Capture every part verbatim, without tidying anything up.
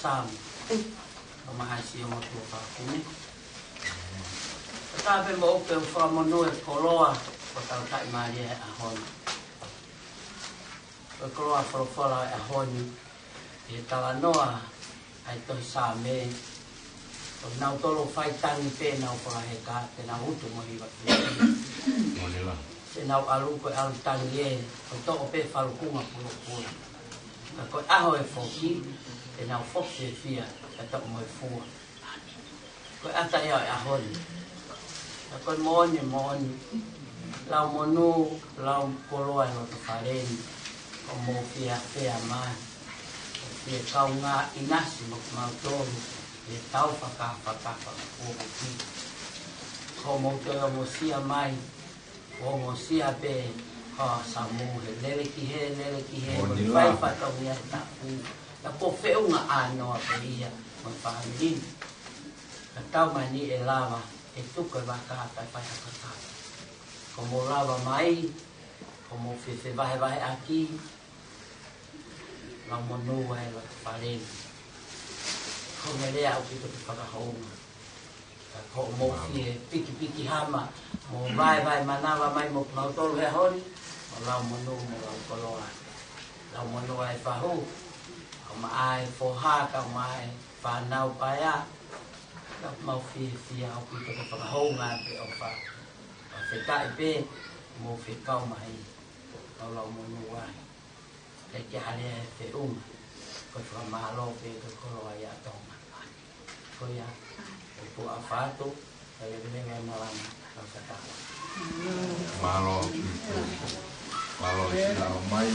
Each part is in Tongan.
Saame. Ka maʻa si o mo tuʻa fafine. Ka pē mo upe u fakamonū e koloa, ko tau taʻimālie he ʻaho ni. Ko e koloa folofola e ʻaho ni, ʻe talanoa ai tohi Saame. Ko nau tolo fai tangi pē nau fakaheka, te nau utu mo hiva. Moʻoni lā. Te nau ʻalu ko e ʻalu tangi ē, ko toʻo pē falukunga pulopula. Ka ko e ʻaho e foki, te nau foki e fia, ka toʻo mo e fua. Ko e ʻata ia e ʻaho ni. Ka ko e moʻoni, moʻoni. Lau monū, lau koloa e loto fale ni. Ko mou fie fea mai. Ko fie kaungā ʻinasi mo kimautolu. Fie tau fakafaka fakapuapuki. Ko mou toe ongosia mai. Ko ongosia pē, ha Samu he lele ki he, lele ki he, mo e fai fatongia he tapu. Na ko feʻunga ʻanoa pē ia, mo e fāmili. Ka tau mai ni ʻe lava, ʻe tuku e vaka kae fai ha kakapa. Ko mou lava mai, ko mou fie fevahevaheʻaki, lau monū ai lau fale ni. Ko e meʻa ʻaupito ke fakahounga. Ka ko mou fie pikipiki hama, mou vaevae manava mai mo kimautolu he ʻaho ni, mo lau monū, mo lau koloa. Lau monū ai fahu, kau maʻa e foha, kau maʻa e fānau paea, ka mau fiefia ʻaupito ke fakahounga pē ʻofa. Fakafetaʻi pē, mou fekau mai, kau lau monū ai. Ke ke hale e feʻunga, ko e fakamālō pē ko e koloa ia Tonga. Ko ia, ʻoku ou ʻofa atu, ka leveleva e malanga, ka fakatau. Mālō, mālō e sila o mai.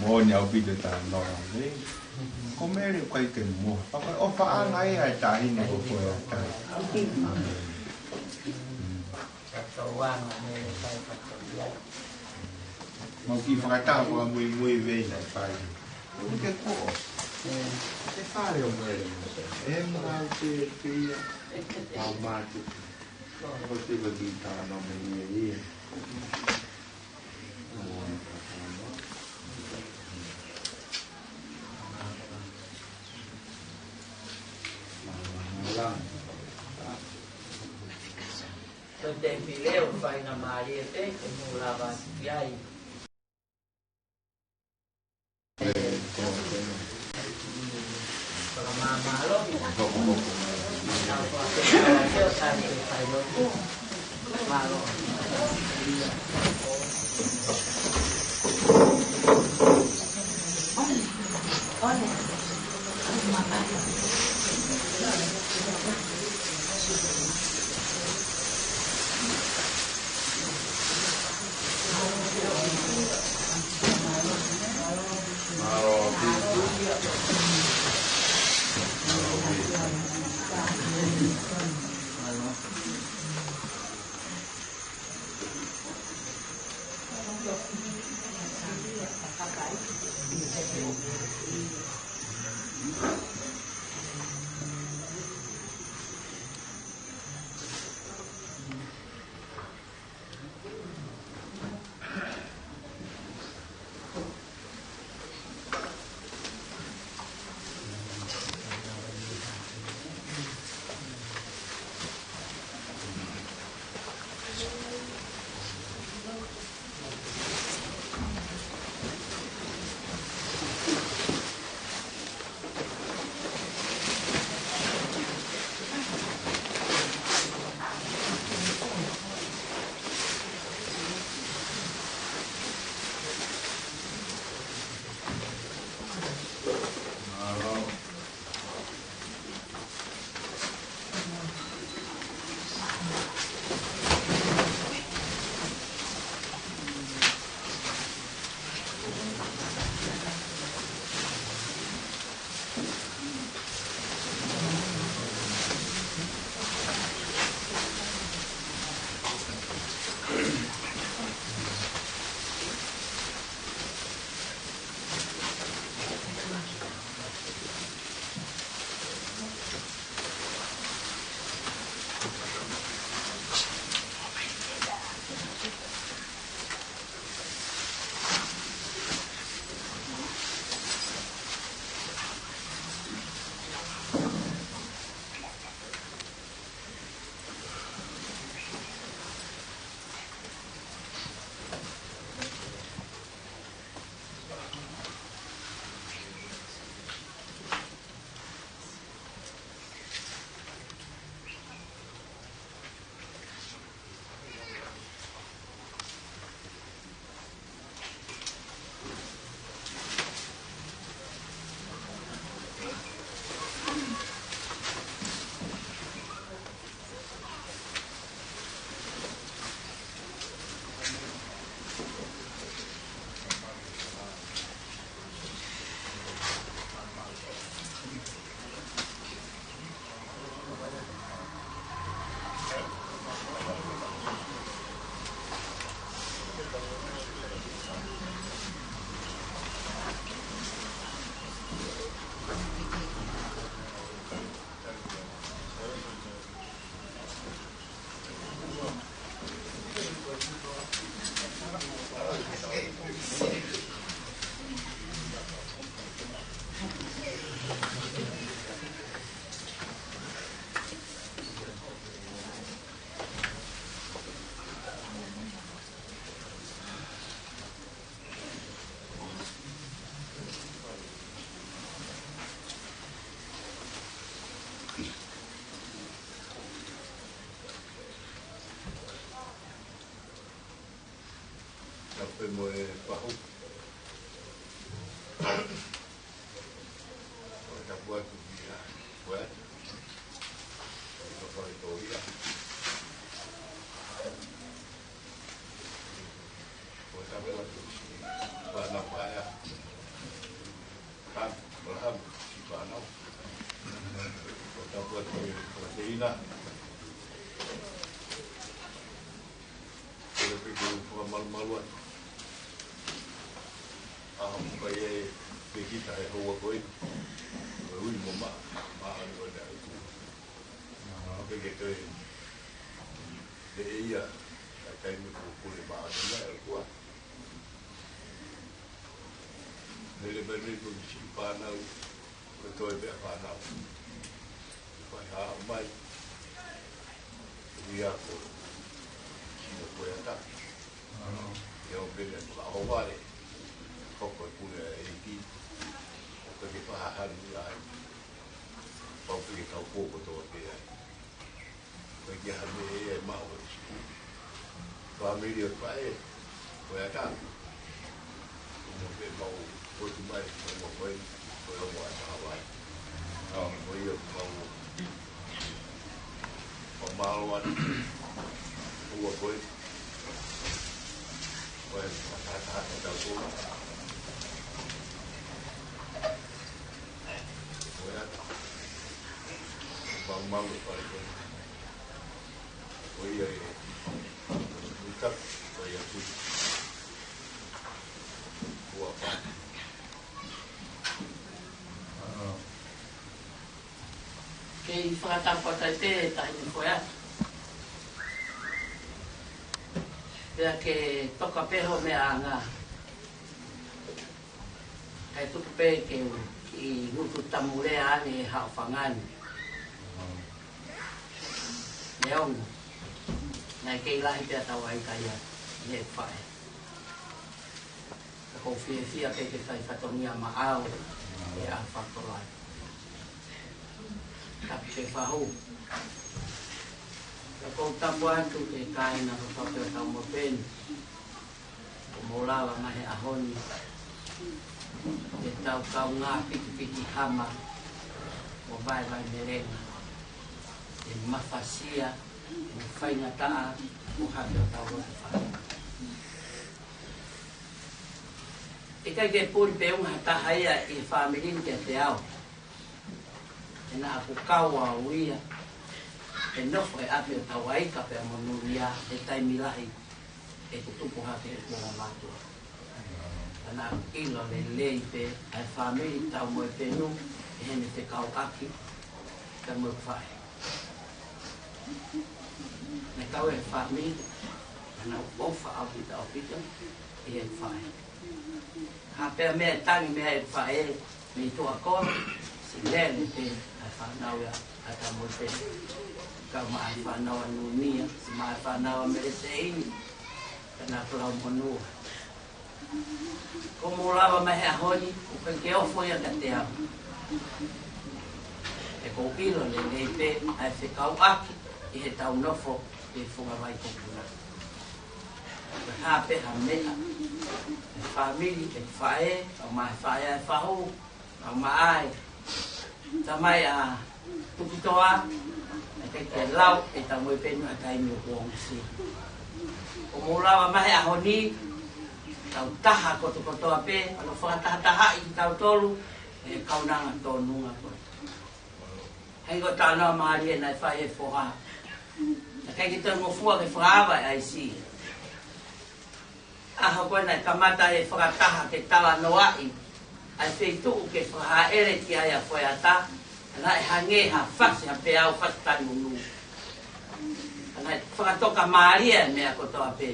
Moʻoni ʻaupito e talanoa, ē. Ko Mele ʻoku ʻikai ke moha. Pea ko e ʻofaʻanga ia e taʻahine ko koe ʻa e taʻahine. Mau kiʻi fakataha fakamuimui vei na fai. Ke ko. Ke fale o mai. E mau te pia. Mau mate. Ko te ka ki ta na me ia ia. Ko e tēpile ʻoku faingamālie pē ke mou lava ki ai. Malahamu, siʻi fānau. Ko e tapu atu ki he fakateina. Ko e piki fakamalumalu atu. ʻA, ʻoku ʻikai ke piki taha e houa ko eni. Ko e ui mo ma, ma anu ʻo e taʻu. ʻOku ʻikai ke toe. He ʻe ia, ʻa e taimi ko e pule ma anu ma e kua. Mele mele ko e siʻi fānau, ko e toe pē ʻa e fānau. Fai haʻu mai, ui ako, sino ko e ata. Ia ʻo pele atu ka ʻo vale, hoko e pule ʻa e ʻEiki, ʻo peke fahahanu ia ai. Pau peke kau pō kotoa pē ai. Ko e kia hame e e mau e si. Fāmili ʻo e faʻē, ko e ata. Mo pē mau potu mai, mo mo koe, ko e ongo ata Hawaii. Mo ia mau, mau mālō atu, ua koe. Ko e, ka, ka, ka, ka, ka, ko e ata. Mau, mau, ko e, ko ia e, ui tapu, ko ia tu. Ua pa. Kei fakatapu atu ai pē taimi ko ia. Pea ke toka pē ho meʻa anga. Kae tuku pē ke u kiʻi ngutu tamulea ane he haʻofanga ni. Neongo, naʻe kei lahi pē ʻa Tauaika ia, ne faʻē. Ka ʻoku ou fiefia pē ke fai fatongia maʻau, ʻe ʻa fakolahi. Tapu ke fahu. Ka ʻoku ou tapu atu ke kāinga ko Tauaika mo Peni. ʻOku mou lava mai he ʻaho ni, ke tau kaungā pikipiki hama, mo vaevae melenga, ʻe mafasia, mo faingataʻa, mo hake ʻo tau loto fai. ʻIkai ke puli pē ʻuhinga ha taha ia ʻi he fāmili ni kiate au. He naʻa ku kau au ia, he nofo he ʻapi ʻo Tauaika pea mo Nulia, he taimi lahi, he kuo tupu hake he kuonga mātuʻa. Ka naʻa ku ʻilo lelei pē, ʻa e fāmili Taumoepenu, ʻi heʻene fekauʻaki, pea mo e faʻē. Naʻe kau e fāmili, ka naʻa ku ʻofa ʻaupito ʻaupito, ʻi he faʻē. Ha pea meʻa tangi meʻa e faʻē, mei tuʻa kolo, siʻi lele pē, ʻa e fānau ia, ʻa Taumoepenu. Kau mai ʻa e fānau ʻa Nunia, siʻi mai ʻa e fānau ʻa Meleseini, ka naʻa ku lau monū. ʻOku mou lava mai he ʻaho ni, ʻoku ʻikai ke ofo ia kiate au. He ʻoku ou ʻilo lelei pē, ʻa e fekauʻaki, ʻi he tau nofo, ʻi he funga vai ko Puna. Ko e hā pē ha meʻa, ʻe fāmili, ʻe faʻē, ʻomai faʻē ʻa e fahu, ʻomai ʻa e tamai ʻa Tukitoa, naʻe ʻikai ke lau ʻe Taumoepenu ha taimi ʻoku ongosia. ʻOku mou lava mai he ʻaho ni, tau taha kotokotoa pē, ʻa hono fakatahatahaʻi kitautolu, ʻe kaunanga tōnunga ko ē. Hangē ko e talanoa mālie naʻe fai he foha. Naʻe ʻikai ke toe ngofua ke fakaava e ʻaisi. ʻAho ko ē naʻe kamata e fakataha ke talanoaʻi ʻa e feituʻu ke fakahāʻele ki ai ʻa Foeata, naʻe hangē ha fasi, ha peau fasi tali nunu. Naʻe fakatoka mālie e meʻa kotoa pē.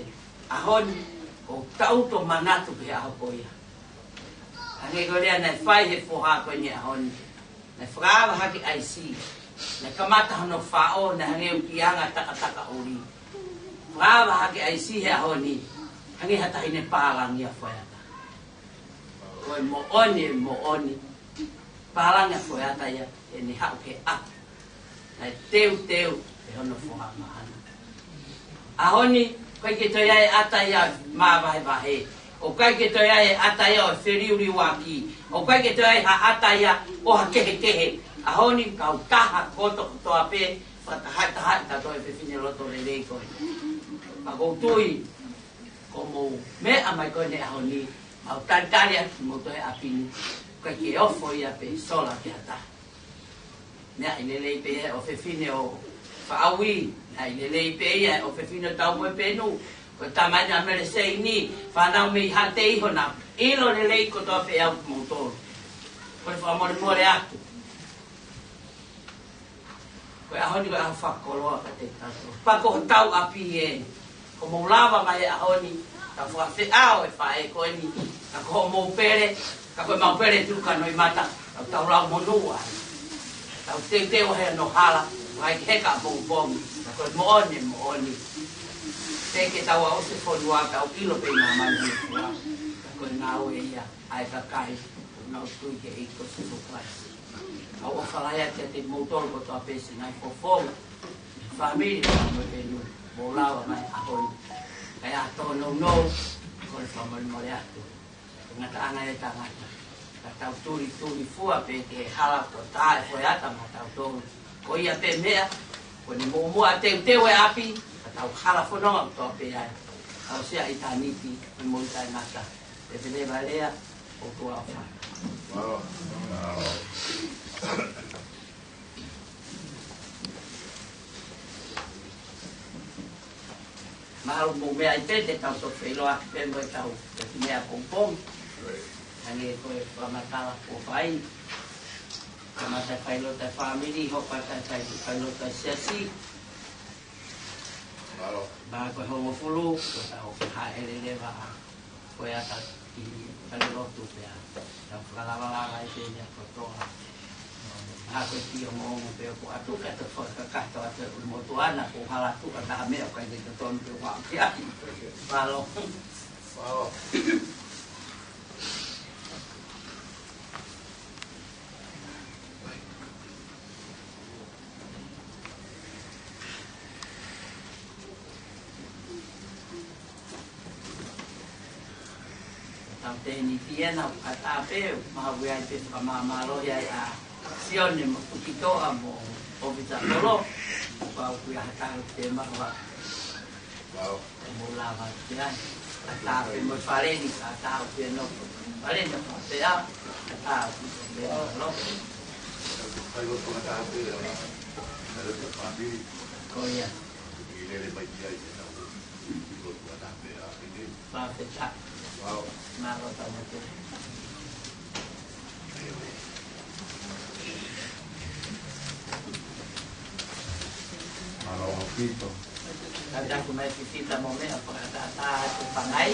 ʻAho ni, ʻoku ou tau toe manatu ki he ʻaho ko ia. Hangē ko e lea naʻe fai he foha ko eni ʻaho ni. Naʻe fakaava hake ʻaisi. Naʻe kamata hono faʻo, naʻe hangē ʻoku anga takataka ʻuli. Fakaava hake ʻaisi he ʻaho ni. Hangē ha taʻahine pālangi ʻa Foeata. Ko e moʻoni, e moʻoni. Pālangi ʻa Foeata ia, ʻene haʻu ke ʻapi. Naʻe teuteu ʻe hono foha mahana. ʻAho ni, ʻoku ʻikai ke toe ʻi ai e ʻata ia ʻo e māvahevahe. ʻOku ʻikai ke toe ʻi ai e ʻata ia ʻo e feliuliuaki. ʻOku ʻikai ke toe ʻi ai ha ʻata ia ʻo ha kehekehe. ʻAho ni, kau taha kotokotoa pē, fakatahaʻitahaʻi kitautolu e fefine loto lelei ko ē. Pea ʻoku ou tui, ko hoʻomou meʻa mai ko eni he ʻaho ni, mau talitali atu ki moutolu he ʻapi ni. Ka ke ofo ia pē sola ki ha taha. Meʻa ʻi lelei pē ia ʻo fefine ʻo Faʻaui, meʻa ʻi lelei pē ia ʻo fefine ʻo Taumoepenu, ko e tamai na Mele Seini, fānau mei Haʻateiho na, ʻilo lelei kotoa pē au kimoutolu. Ko e fakamolemole atu. Ko e ʻaho ni ko e ʻaho fakakoloa kiate kitautolu. Pea ko hotau ʻapi ē. Ko mou lava mai he ʻaho ni, tau fakafeʻao e faʻē ko eni, ka ko hoʻomou pele, ka ko ʻemau pele tuku ka noimata, tau tau lau monū ai. Tau teuteu he no hala, ʻai ke heka mou pongi, ka ko e moʻoni, moʻoni. Te ke tau aʻusia fonua, tau ʻilo pē ʻi māmani e fua, ka ko e ngāue ia ʻa e kakai, nau tui ki he ʻEiki ko Sīsū Kalaisi. ʻOku ou ʻofa lahi atu kiate kimoutolu kotoa pē siʻi ngaahi fofonga, fāmili, Taumoepenu, mou lava mai he ʻaho ni. Kae ʻatā nounou, ko e fakamolemole atu. Ko e ngataʻanga e tangata. Ka tau tulituli fua pē ki he hala ko tā e foʻi ata maʻatautolu. Ko ia pē meʻa, ko ʻene muʻomuʻa teuteu e ʻapi, ka tau hala fononga kotoa pē ai. Tau sea ʻitāniti, ʻi mo ʻitāniti. Te te leva lea, ʻoku ou ʻofa. Mahalo mou meaʻi pē te tau toki feʻiloaki pē mo e tau, te te meʻa pongipongi. Hangē ko e fakamatala kuo fai. Kamata faʻiloto e fāmili, hoko atu e faʻiloto e siasi. Mahalo ko e hongofulu, ko e tau hāʻele leva ʻa ko e ata ki he lotu pea tau fakalavalava ai pē ia kotoa. ʻA ko e kī ongoongo pē ʻoku ʻatu ka te fakakakato atu e ʻulumotuʻa na ko hala atu ka taha meʻa ʻoku ʻikai ke totonu ke u aʻu ki ai. Mālō. Mālō. Tau tēniti ena, ʻoku ʻatā pē, mahuʻi ai pē fakamāmālohi ai ʻa Sione mo Tukitoa mo ʻOfisa Kolo, ʻoku ʻi ai ha taha te mahuʻa. Wow. Mo lava pē ai. ʻAtā pē mo e fale ni, ka ʻatā pē no. Fale ni ka pea, ʻatā pē no. Ko ia. Fakafetaʻi. Mālō Taumotu. Mālō ʻaupito. Kātaki mai fifita mo meʻa fakatātā atu pangai.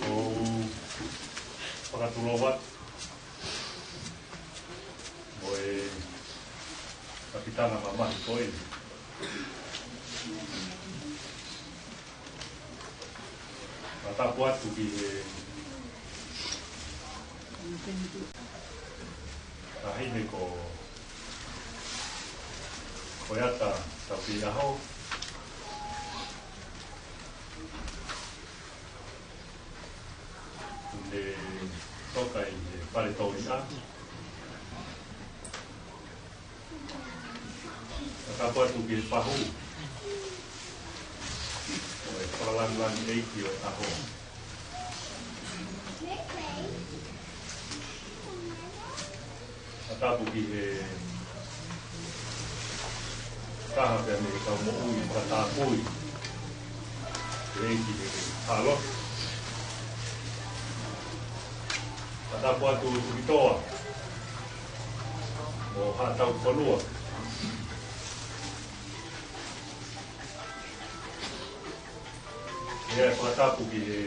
ʻOku ou fakatulou atu mo e kapitana mamahi ko eni. Fakatapu atu ki he taʻahine ko, ko Ata Taukeaho, ʻoku ne toka ʻi he Fale Tōliʻa. Fakatapu atu ki he fahu ʻo e fakalāngilangiʻeiki ʻo e ʻaho. Fakatapu ki he taha pē mei he kau moʻui fakatapui, ʻEiki he Kalosi. Fakatapu atu Tukitoa mo Haʻataufonua. ʻE fakatapu ki he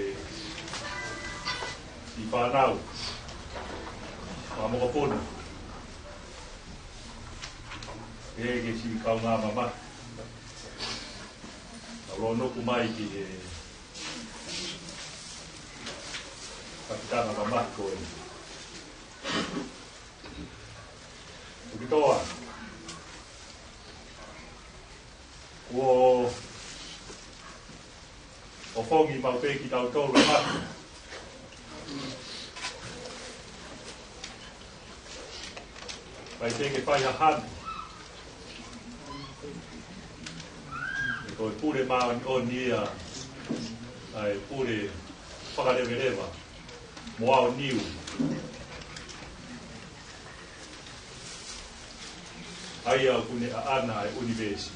siʻi fānau mokopuna, ʻe ki he siʻi kaungā mamahi, ʻa e lōnuku mai ki he kapitana mamahi ko eni. Tukitoa, kuo ʻofongi maʻu pē kitautolu ʻe he mate. Fai pē ke fai ha hanu. He ko e pule māʻoniʻoni ia ʻa e pule fakaleveleva mo aoniu, ʻa ia ʻoku ne ʻaʻana ʻa e ʻunivēsi.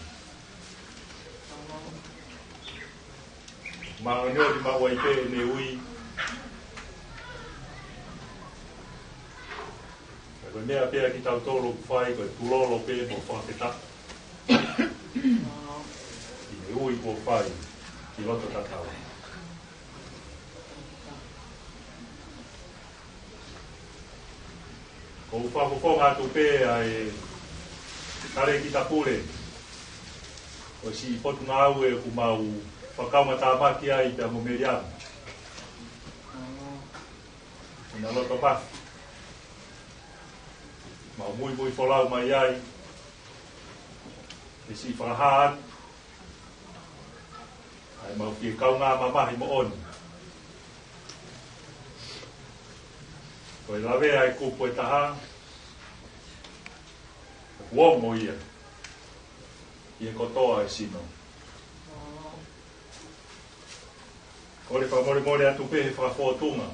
Māʻoniʻoni maʻu ai pē ʻene ui. Ko e meʻa pē ʻa kitautolu ʻoku fai ko e tulolo pē mo fakafetaʻi ʻi he ui kuo fai ki loto tatau. ʻOku ou fakafofonga atu pē ʻa e talēkita pule ʻo e siʻi potungāue ʻoku mau fakaʻaongaʻi tāmaki ai pea mo Meliana. ʻI he loto mafi, mau muimui folau mai ai, ke siʻi fakahā atu ʻa e mau fie kaungā mamahi moʻoni. Ko e lavea ʻa e kupu ʻe taha, ʻoku ongo ia ʻi he kotoa ʻo e sino. Kole fakamolemole atu pē he fakafōtunga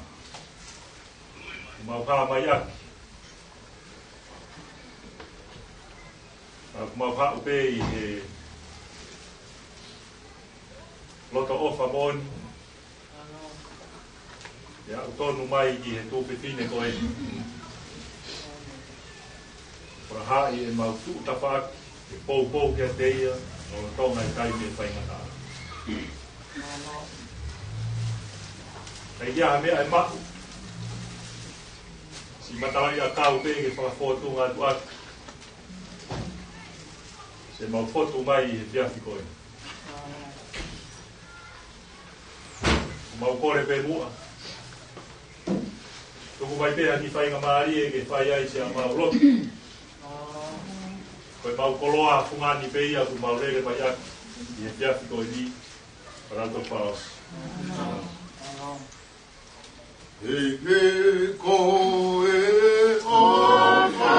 ʻoku mau hā mai ʻaki. ʻOku mau haʻu pē ʻi he loto ʻofa moʻoni, ʻi he aʻu tonu mai ki he tuofefine ko eni. Fakahā ʻemau tuʻu tafaʻaki ke poupou kiate ia ʻo Tonga ʻi he taimi ʻe faingataʻa. ʻIkai ha meʻa ʻe maʻu, siʻi matalaʻiʻakau pē ke fakafōtunga atu ʻaki. Siʻemau fotu mai ʻi he efiafi ko eni. Mau kole pē muʻa, tuku mai pē ha kiʻi faingamālie ke fai ai siʻemau lotu. Ko ʻemau koloa fungani pē ia ʻoku mau lele mai ʻaki ʻi he efiafi ko eni. Ka tau toki fakaʻosi. He ko e ʻofa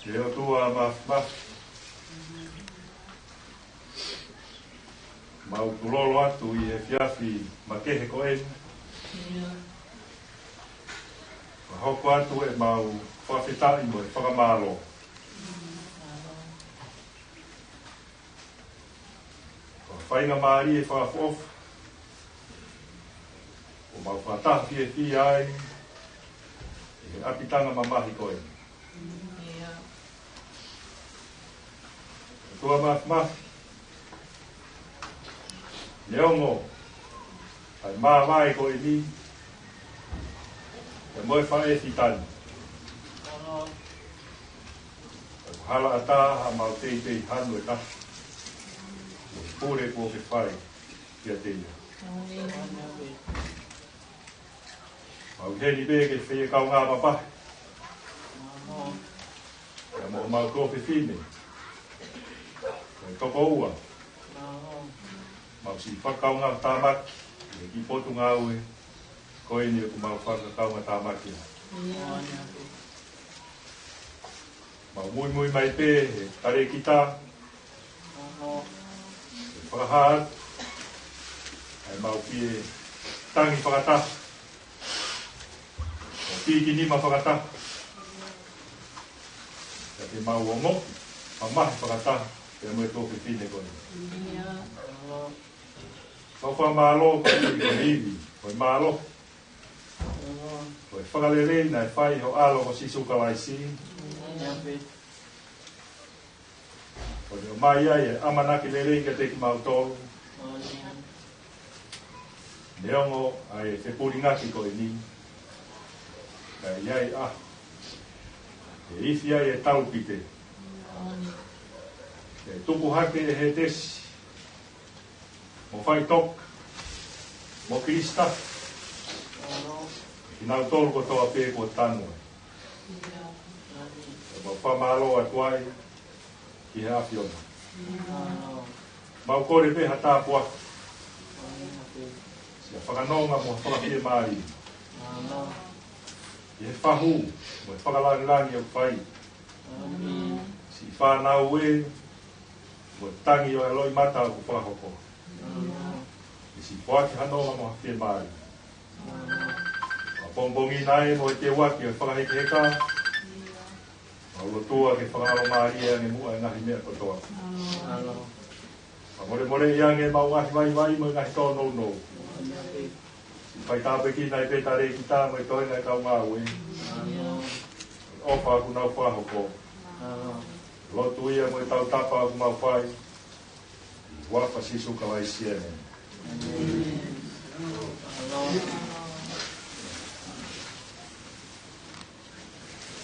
Ke ʻOtua Māfimafi, mau tulolo atu ʻi he efiafi makehe ko eni. Ka hoko atu ʻemau fakafetaʻi mo e fakamālō. Ko e faingamālie fakaʻofoʻofa ʻoku mau fakataha fiefia ai ʻi he ʻapitanga mamahi ko eni. ʻOtua Māfimafi, neongo ʻa e māvae ko eni, ʻe mo e faʻē fitani, ʻoku halaʻatā haʻamau teitei hanu ʻe taha ʻi he pule kuo ke fai kiate ia. Mau ʻi heni pē ke fai e kaungā mamahi pea mo homau tuofefine, ko e tokoua. Mau siʻi fakakaungātāmaki ʻi he kiʻi potungāue ko eni ʻoku mau fakakaungātāmaki ai. Mau muimui mai pē he talēkita ke fakahā atu ʻa ʻE mau pē tangi fakataha, ʻo pīkinima fakataha, ka te mau ongoʻi mamahi fakataha pea mo e tuofefine ko eni. Mau fakamālō koeʻuhi ko e ivi, ko e mālohi, ko e fakalelei naʻe fai ʻe ho ʻAlo ko Sīsū Kalaisi. ʻO ne ʻomai ai e ʻamanaki lelei kiate kimautolu. Neongo ʻa e fepulingaki ko eni, ka ʻe ʻi ai ʻa e ifi ai e talupite, ʻe tuku hake ʻe Hētesi mo Faitoka mo Kilisitafa kinautolu kotoa pē kuo tanu ai. ʻE mau fakamālō atu ai ki he ʻAfiona. Mau kole pē ha tāpuaki, siʻa fakanonga mo ha fakafiemālie ki he fahu mo e fakalāngilangi ʻoku fai. Siʻi fānau ē, mo e tangi ʻo e loʻimata ʻoku fakahoko, ke siʻi foaki ha nonga mo ha fiemālie. ʻA pongipongi ni ē mo e teuaki ʻo e fakahekeheka, mau lotua ke fakalāngilangiʻi ange muʻa e ngaahi meʻa kotoa. Fakamolemoleʻi ange ʻemau ngaahi vaivai mo e ngaahi tōnounou. Fai tāpuekina ai pē talēkita mo e toenga e kau ngāue. ʻOfa ʻoku nau fakahoko. Lotu ia mo e tautapa ʻoku mau fai. Huafa Sīsū Kalaisi, ʻēmeni.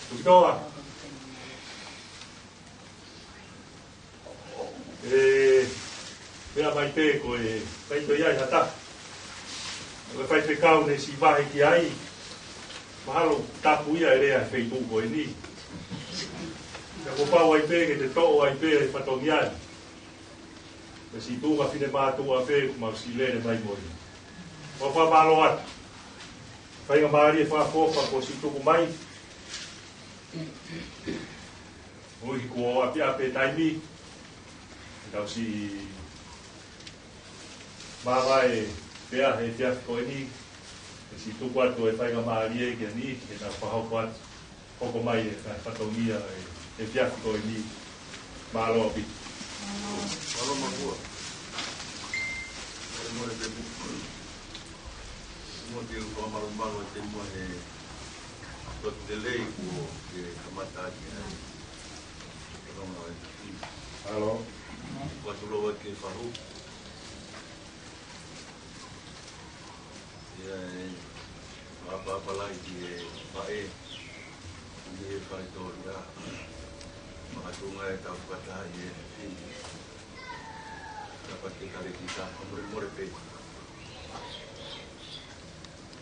Tukitoa. ʻE, meʻa mai pē ko e, ʻikai toe ʻi ai ha taha. Ko e faifekau naʻe siʻi vahe ki ai, mahalo tapu ia e lea he feituʻu ko eni. Ka kuo pau ai pē ke te toʻo ai pē e fatongia ni. Pea siʻi tuʻunga finemātuʻa pē kuo mau siʻi lele mai mo ia. Mau fakamālō atu. Faingamālie fakaʻofoʻofa kuo siʻi tuku mai. Koeʻuhi kuo ʻapiʻapi e taimi, tau siʻi māvae pē he efiafi ko eni, ke siʻi tuku atu e faingamālie ki he niʻihi ke nau fakahoko atu, hoko mai e fa-, fatongia he efiafi ko eni. Mālō ʻaupito. Mālō Makua. Mālō mo e te mu-, mo te u fakamālō mālō te mo e lotu lelei kuo ke kamata ʻaki ai. Mālō. Mālō. Kuo tuʻu atu ke fahu. ʻIo, ʻe, pāpāpālai ki he faʻē, ʻi he faitoria. Makatuʻunga e tau fakataha ʻi he fini. Tapa ke kare ki ta, fakamolemole pē.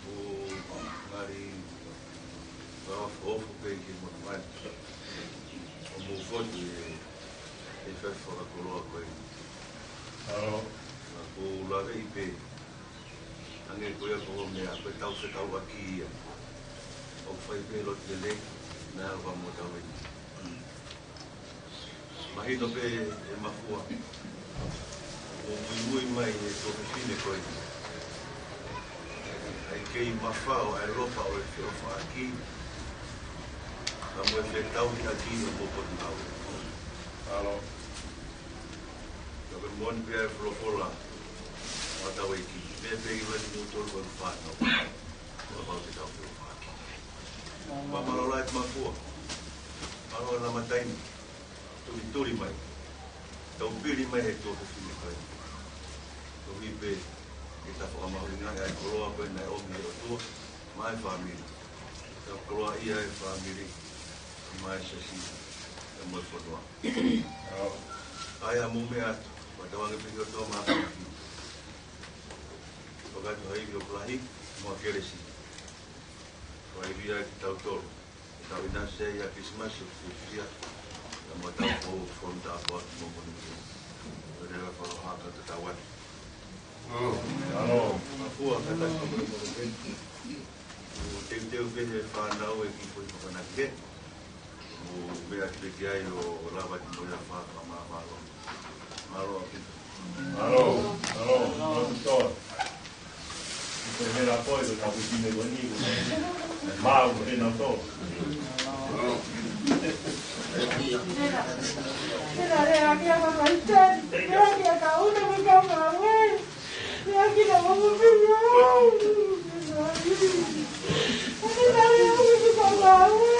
ʻO ngali fakaʻofoʻofa pē ke mo mai. ʻO mo fotu e, e fai fakakoloa ko ē. ʻAlo. Ka ko u laveʻi pē. Hangē ko ia ko e meʻa, ko e tau fekauʻaki ia. ʻOku fai pē lotu lelei, naʻa ʻoku mo tau eni. Mahino pē ʻe Makua. ʻO muimui mai e tuofefine ko ē. ʻAi kei mafao ʻa e lopa ʻo e feʻofaʻaki. Ka mo e fetauhiʻaki ʻo Potungāue. ʻAlo. Ka ko e moʻoni pē ʻa e folofola ʻa hotau ʻEiki. Meʻa pē ʻi he lani mo tolu ko e fānau. Ko e mau te tau feʻofaʻaki. Fakamālō lahi Makua. Mālō e lama taimi. Tulituli mai. Tau pili mai he tuofefine ko ē. Koeʻuhi pē ke ta fakamahuʻingaʻi ʻa e koloa ko ē naʻe ʻomi ʻe he ʻOtua maʻa e fāmili. Ta koloaʻia e fāmili, maʻa e siasi, pea mo e fonua. ʻAi ha mou meʻa atu, ʻo tauange pē ki he ʻOtua Māfimafi. Fakatu ha ivi ʻoku lahi, mo ha kelesi. Ko e ivi ia kitautolu. Tau ʻinasi ai ʻa Kilisimasi ʻoku fiefia. Pea mo tau fou fonu tāpuaki mo koni kia. Ko e lea fakaʻofa ka ta tau atu. ʻAlo. Makua ka ta tau mo koni kia. ʻO teuteu pē he fānau e kiʻi foʻi mafanake. ʻO meʻa atu pē ki ai ʻo lava atu mo ia fakamāmālō. Mālō ʻaupito. ʻAlo. ʻAlo. ʻAlo. Ko e, ko e tapu ki me ko ni, ko e mau, ko e nau tō. Tena lea ki a mama i teni, lea ki a kauna me ka mawe. Lea ki na mamu pia. Tena lea ki a kauna me ka mawe.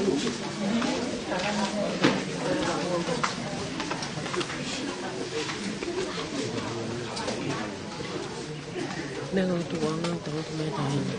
Nanga utu anga, tanga tu me tahina.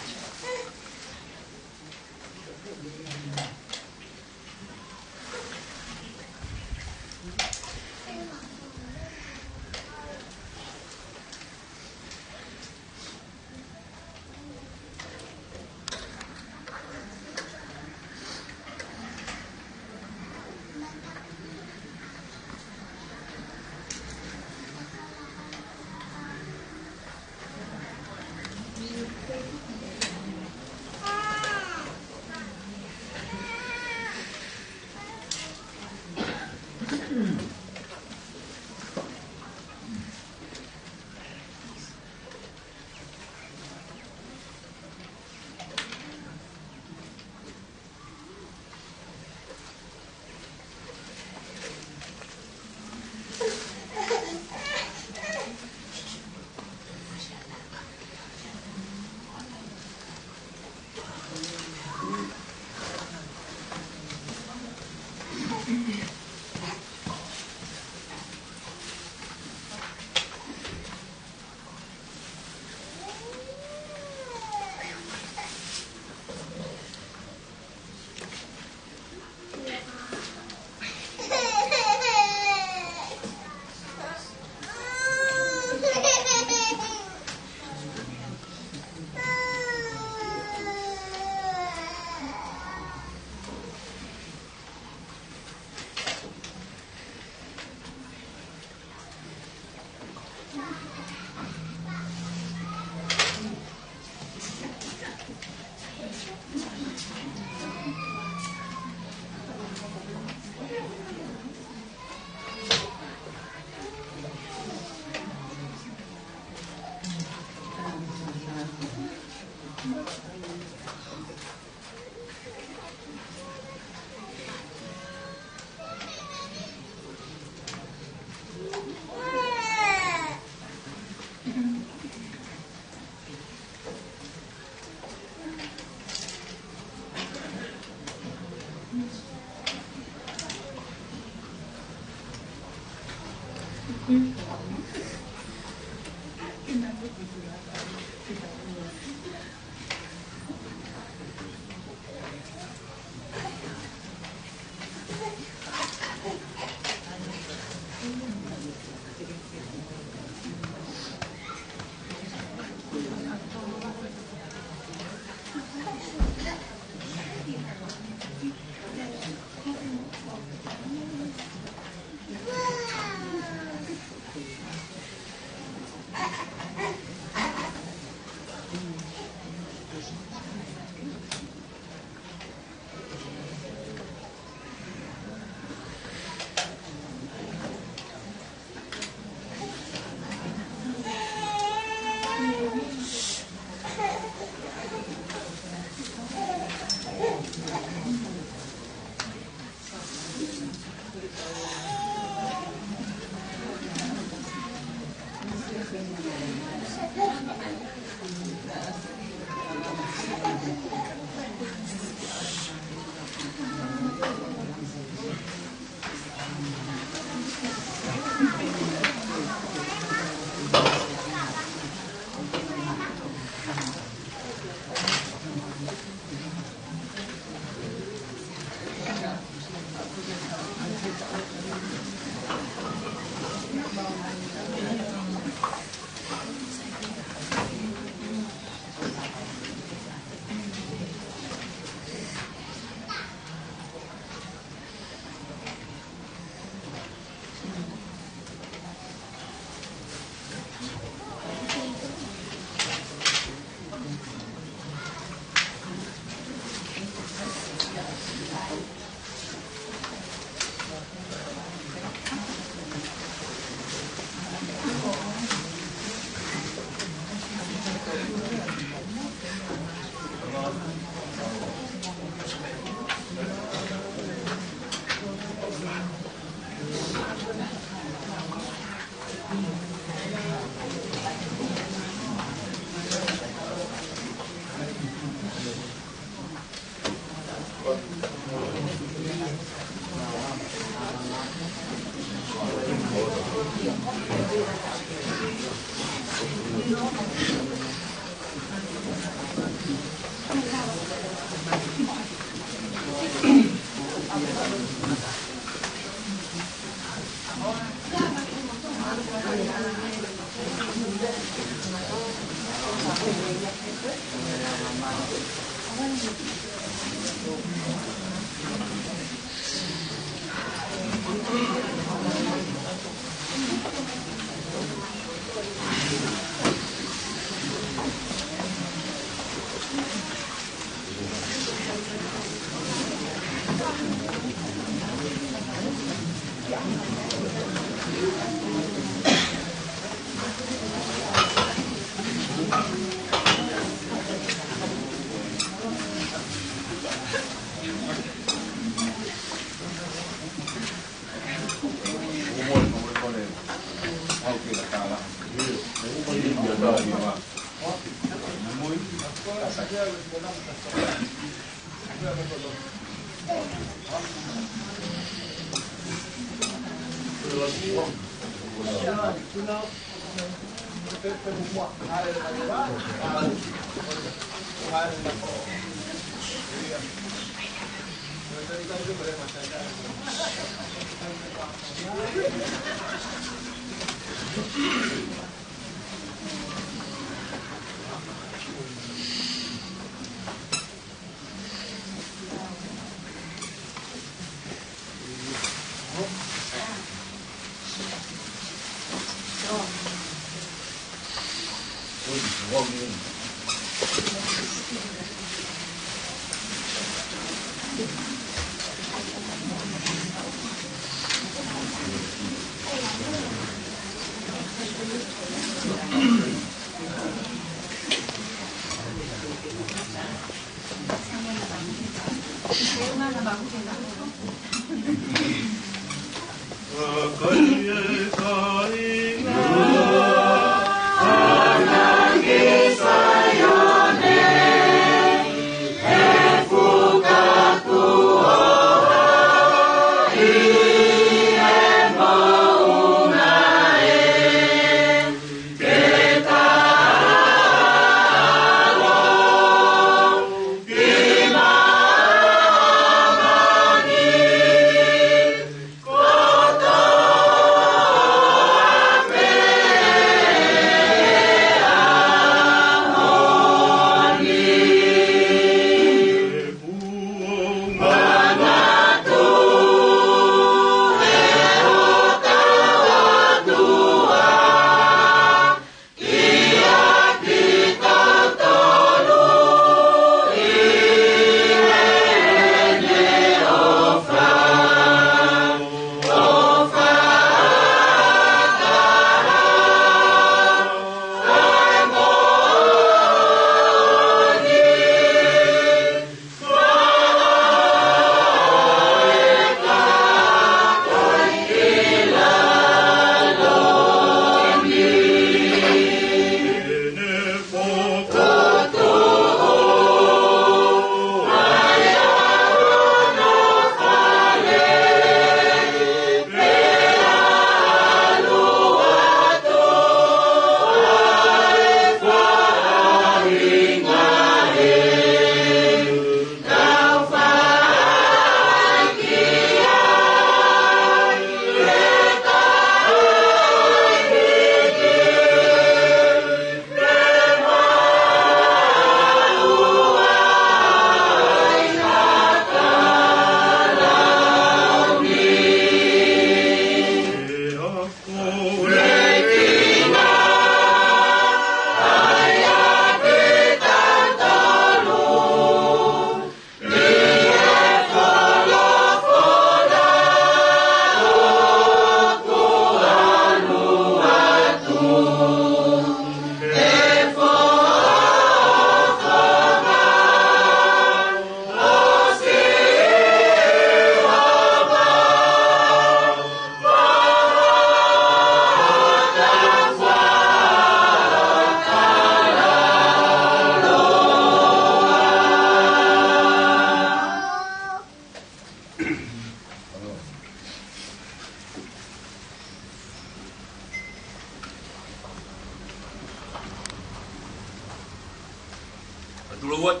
Atu lau atu.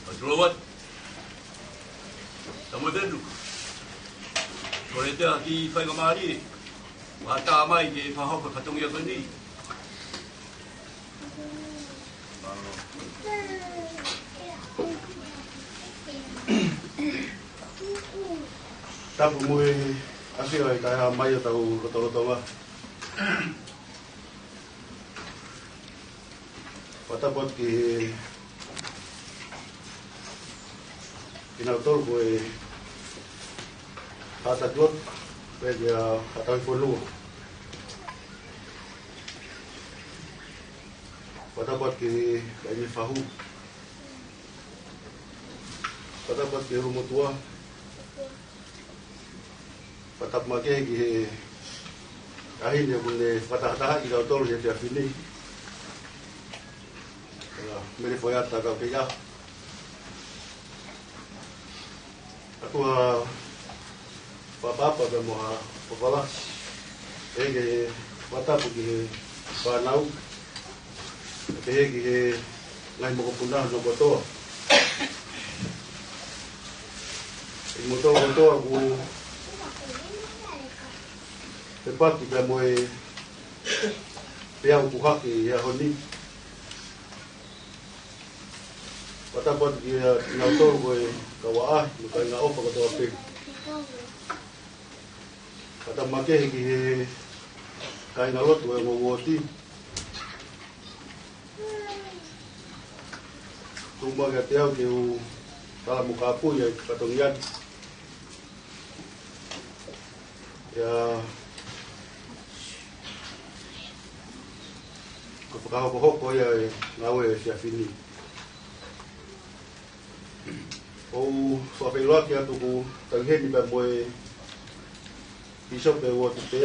Atu lau atu. Tamo tenu. Kole te aki fai ka mali. Wa ta mai ke faho ka katongi a kani. Tapu mo e ʻafio ʻa e kae ʻomai ʻo tau lotolotonga. Fakatapu atu ki he, kinautolu ko e Haʻa Tatuotu, pea ki he Haʻa Tauhi Fonua. Fakatapu atu ki he kakai mei Fahu. Fakatapu atu ki he ʻulumotuʻa. Fakatapu makehe ki he taʻahine ʻoku ne fakatahatahaʻi kitautolu he efiafi ni. Mele Foiata kau kei ʻaho. ʻOku ou fakaʻapaʻapa pea mo ha fakaʻapaʻapa. ʻEke fakatapu ki he fānau. Pehē ki he ngaahi mokopuna hono kotoa. ʻI moutolu kotoa ʻoku fepaki pea mo e peau kuo hake ʻi he ʻaho ni. Fakatapu atu kiate kinautolu ko e kau ʻaʻahi, mo e kāinga ʻofa kotoa pē. Fakatapu makehe ki he kāingalotu ʻo e ongo uooti. Tuku muʻa kiate au ke u tala mo kāpui ʻa e fatongia ni. ʻIo, ko e fakahokohoko ia ʻo e ngāue ʻo e efiafi ni. ʻOku ou fakafeʻiloaki atu ʻoku tau ʻi heni pea mo e pīsope ʻo e uooti pē,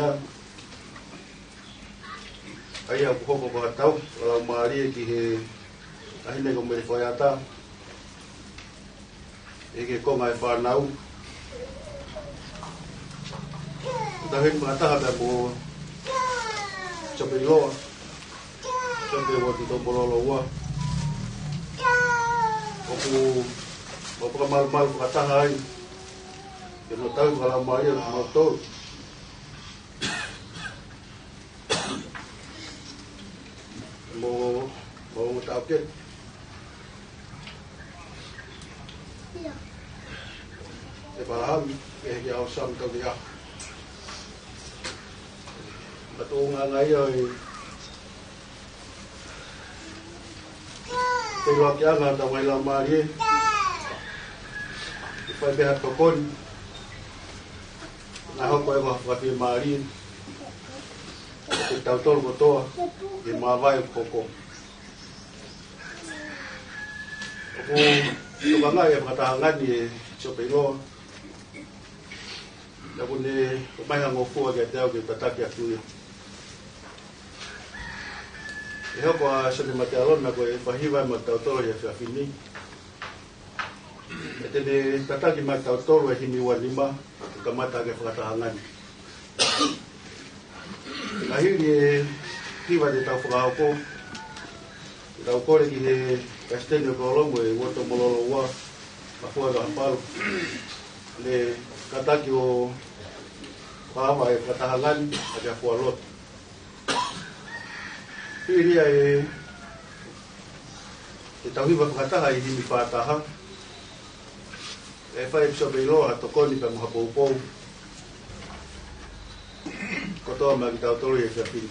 ʻa ia ʻoku hoko ko ha tauhi fakalaumālie ki he taʻahine ko Mele Foiata, ʻi he konga ʻo e fānau. Tau ʻi heni fakataha pea mo Pīsope ʻIloa, pīsope ʻo e uooti Taumalolo ua. ʻOku, ʻoku ou fakamalumalu fakataha ai ki hono tauhi fakalaumālie ʻo kimautolu. Mo, mo taʻokete ʻEpalahame, ʻEheki ʻAosami Tautea. Mātuʻa ngāue ia ʻo e feʻiloakiʻanga ʻo e tauhi fakalaumālie. ʻE fai pē ha tokoni. Naʻa hoko ʻe ko ha fakafiemālie kiate kitautolu kotoa ʻi he māvae kuo hoko. ʻOku tokangaʻi ʻa e fakatahaʻanga ni ʻe Pīsope ʻIloa. Naʻa ku ne ʻomai ha ngofua kiate au ke tataki atu ia. ʻE hoko ʻa Sione Matealona ko e fakahiva maʻatautolu ʻi he efiafi ni. ʻE te ne tataki maʻatautolu ʻa e himi ua nima, ke kamata ʻaki ʻa e fakatahaʻanga ni. Ka hili e hiva te tau fakahoko, te tau kole ki he Palesiteni ʻo e Kōlomu ʻo e uooti Taumalolo ua, Mafua Kahapalu, ke ne kātaki ʻo fakaava ʻa e fakatahaʻanga ni ʻaki ha fuoloto. Hili ia e, ʻetau hiva fakataha ʻi he himi fā taha, ʻe fai ʻe Pīsope ʻIloa ha tokoni pea mo ha poupou kotoa maʻa kitautolu ʻi he efiafi ni.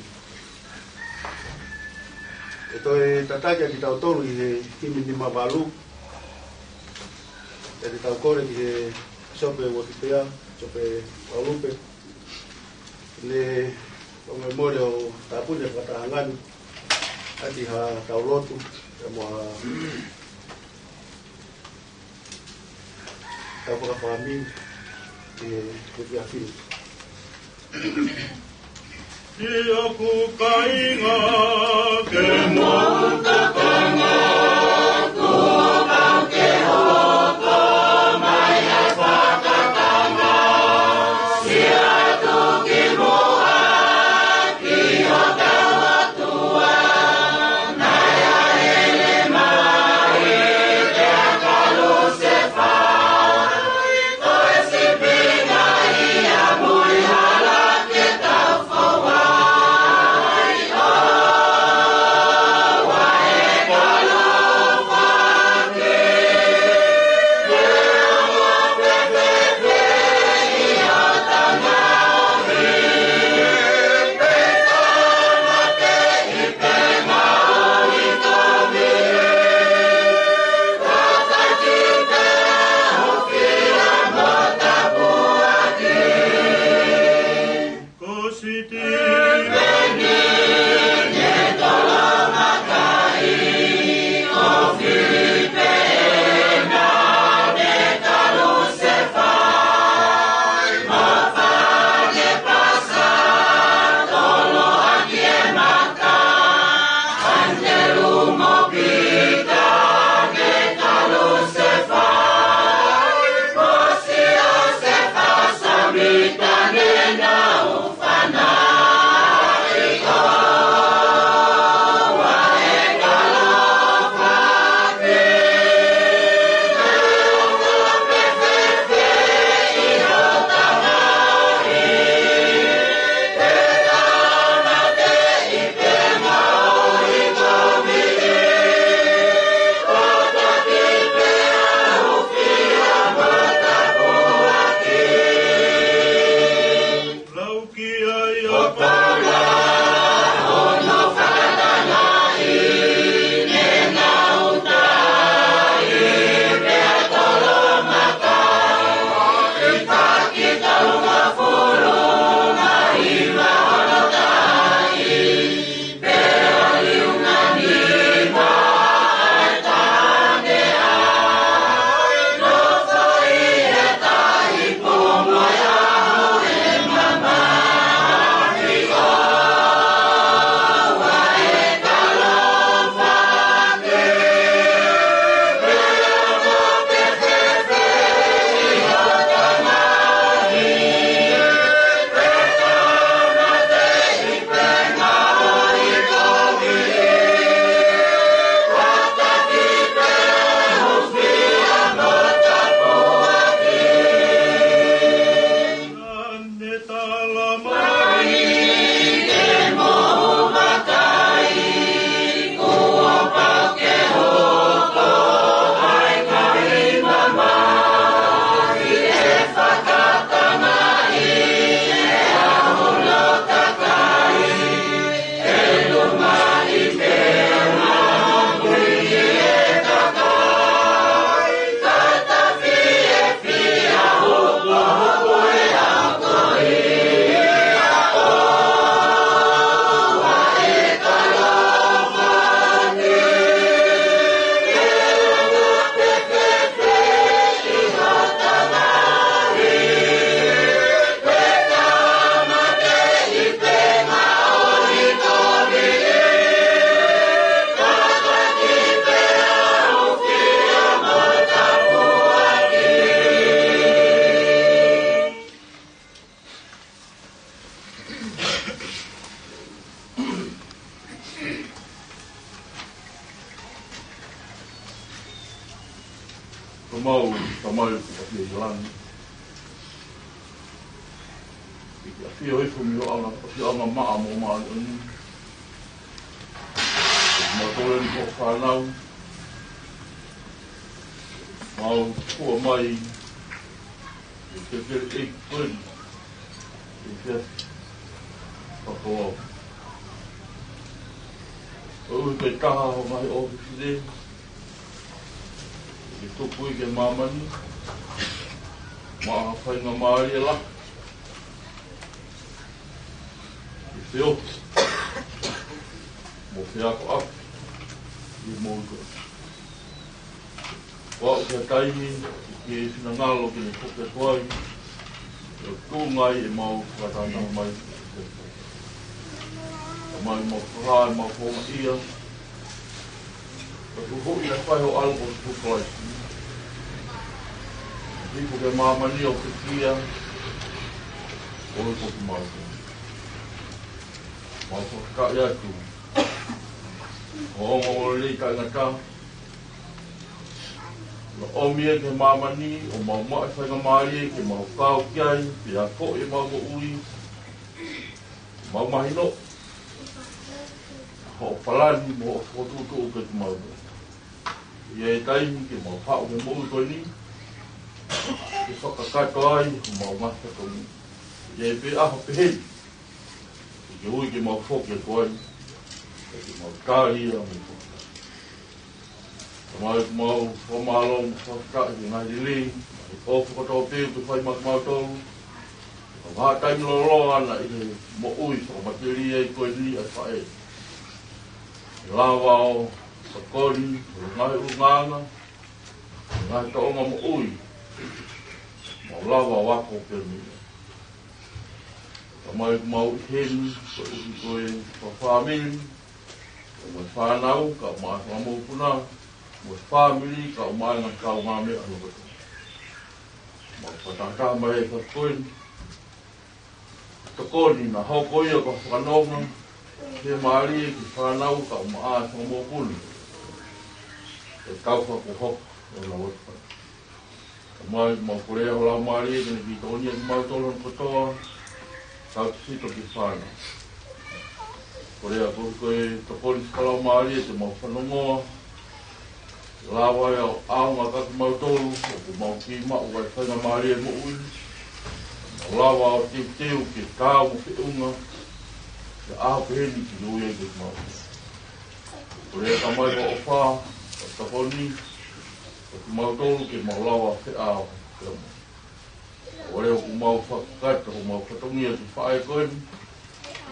ʻE toe tataki ʻa kitautolu ʻi he himi nima valu, ʻe te tau kole ki he Pīsope Uotipe, Pīsope Paulupe, ne fakamolemole ʻo tāpuni ʻa e fakatahaʻanga ni ʻaki ha tau lotu, pea mo ha tau fakafāmili ʻi he efiafi ni. ʻI hoku kāinga, ke mou kakano, kuo pau ke hoko mai ʻa e fakatahaʻanga, siʻi atu ki muʻa ki hotau ʻOtua, naʻe ʻi he mamahi ʻa Lusefa, ko e sīpinga ia mui hala ke tau foua ai, ʻo Mau, Tamai ʻoku ʻafio ʻi langi. ʻEiki, ʻafio hifo mei ho ʻafioʻanga maʻa mo māʻoniʻoni. Mau tole ni ko fānau. Mau kua mai. ʻI he kele ʻEiki ko eni. ʻI he fakapapau. ʻOku ke taha ho ngaahi ʻofefine. Ke tuku ʻi he māmani. Maʻa ha faingamālie lahi. Ke feohi. Mo feakoʻaki. ʻI he moʻui ko eni. Kuo aʻu ki he taimi, ke finangalo ke ne foki atu ai, ʻo tuʻunga ai ʻemau fakatātā mai. Tamai, mau fakahā, mau houngaʻia. Ka tuku ʻi he fai ho ʻAlo ko Sīsū Kalaisi. Hifo ki māmani ʻo pekia, ʻo e kofi mau. Mau fakahā atu. ʻO ongo ʻo lei kaingata. Naʻa ʻomi ia ki māmani, ʻo mau maʻu faingamālie, ke mau kau ki ai, pea ko e mau moʻui. Mau mahino. Hoʻo palani, mo hoʻo fokotuʻutuʻu ke mau. ʻI he taimi ke mau haʻu he moʻui ko eni. Ke fakakakato ai, ʻo mau ngata ko eni. ʻI he pē ʻaho pehē ni. Ke ui ke mau foki atu ai. Ke mau tali ia mo foki. Tamai, mau fakamālō mo fakafetaʻi he ngaahi lelei, ʻo fakatau pē ke fai maʻa kimautolu. Ka maha taimi lōloa ʻana ʻi he moʻui fakamatelie ko eni ʻa e faʻē. Lava ʻo tokoni, ʻo ngaahi ʻulungaanga, ngaahi tōʻonga moʻui. Mau lava ʻo ako pē mei ai. Tamai, mau ʻi heni, koeʻuhi ko e fakafāmili, mo e fānau, kae ʻumaʻā e fanga mokopuna, mo e fāmili, kae ʻumaʻā e ngaahi kaungāmeʻa ʻo e lotu. Mau fakatātā mai e fakakau ko eni. Tokoni naʻa hoko ia ko ha fakanonga, ke mālie ki he fānau, kae ʻumaʻā e fanga mokopuna. ʻE tau fakahoko, ʻo na lotu. Tamai, mau kole ho Laumālie ke ne kiʻi tokonia kimautolu hono kotoa, tautefito ki he fānau. Kole atu ko e tokoni fakalaumālie te mau fanongoa, lava ia ʻo ʻaonga kiate kimautolu, ʻoku mau kiʻi maʻu ai faingamālie moʻui, lava ʻo teuteu ke kau mo feʻunga, ke ʻaho pehē ni ke ui ai kimautolu. Kole Tamai ho ʻofa, ʻo tokoni, ʻo kimautolu ke mau lava feʻao, feʻao. ʻO leo ʻoku mau fakakakato, ʻoku mau fatongia ki he faʻē ko eni,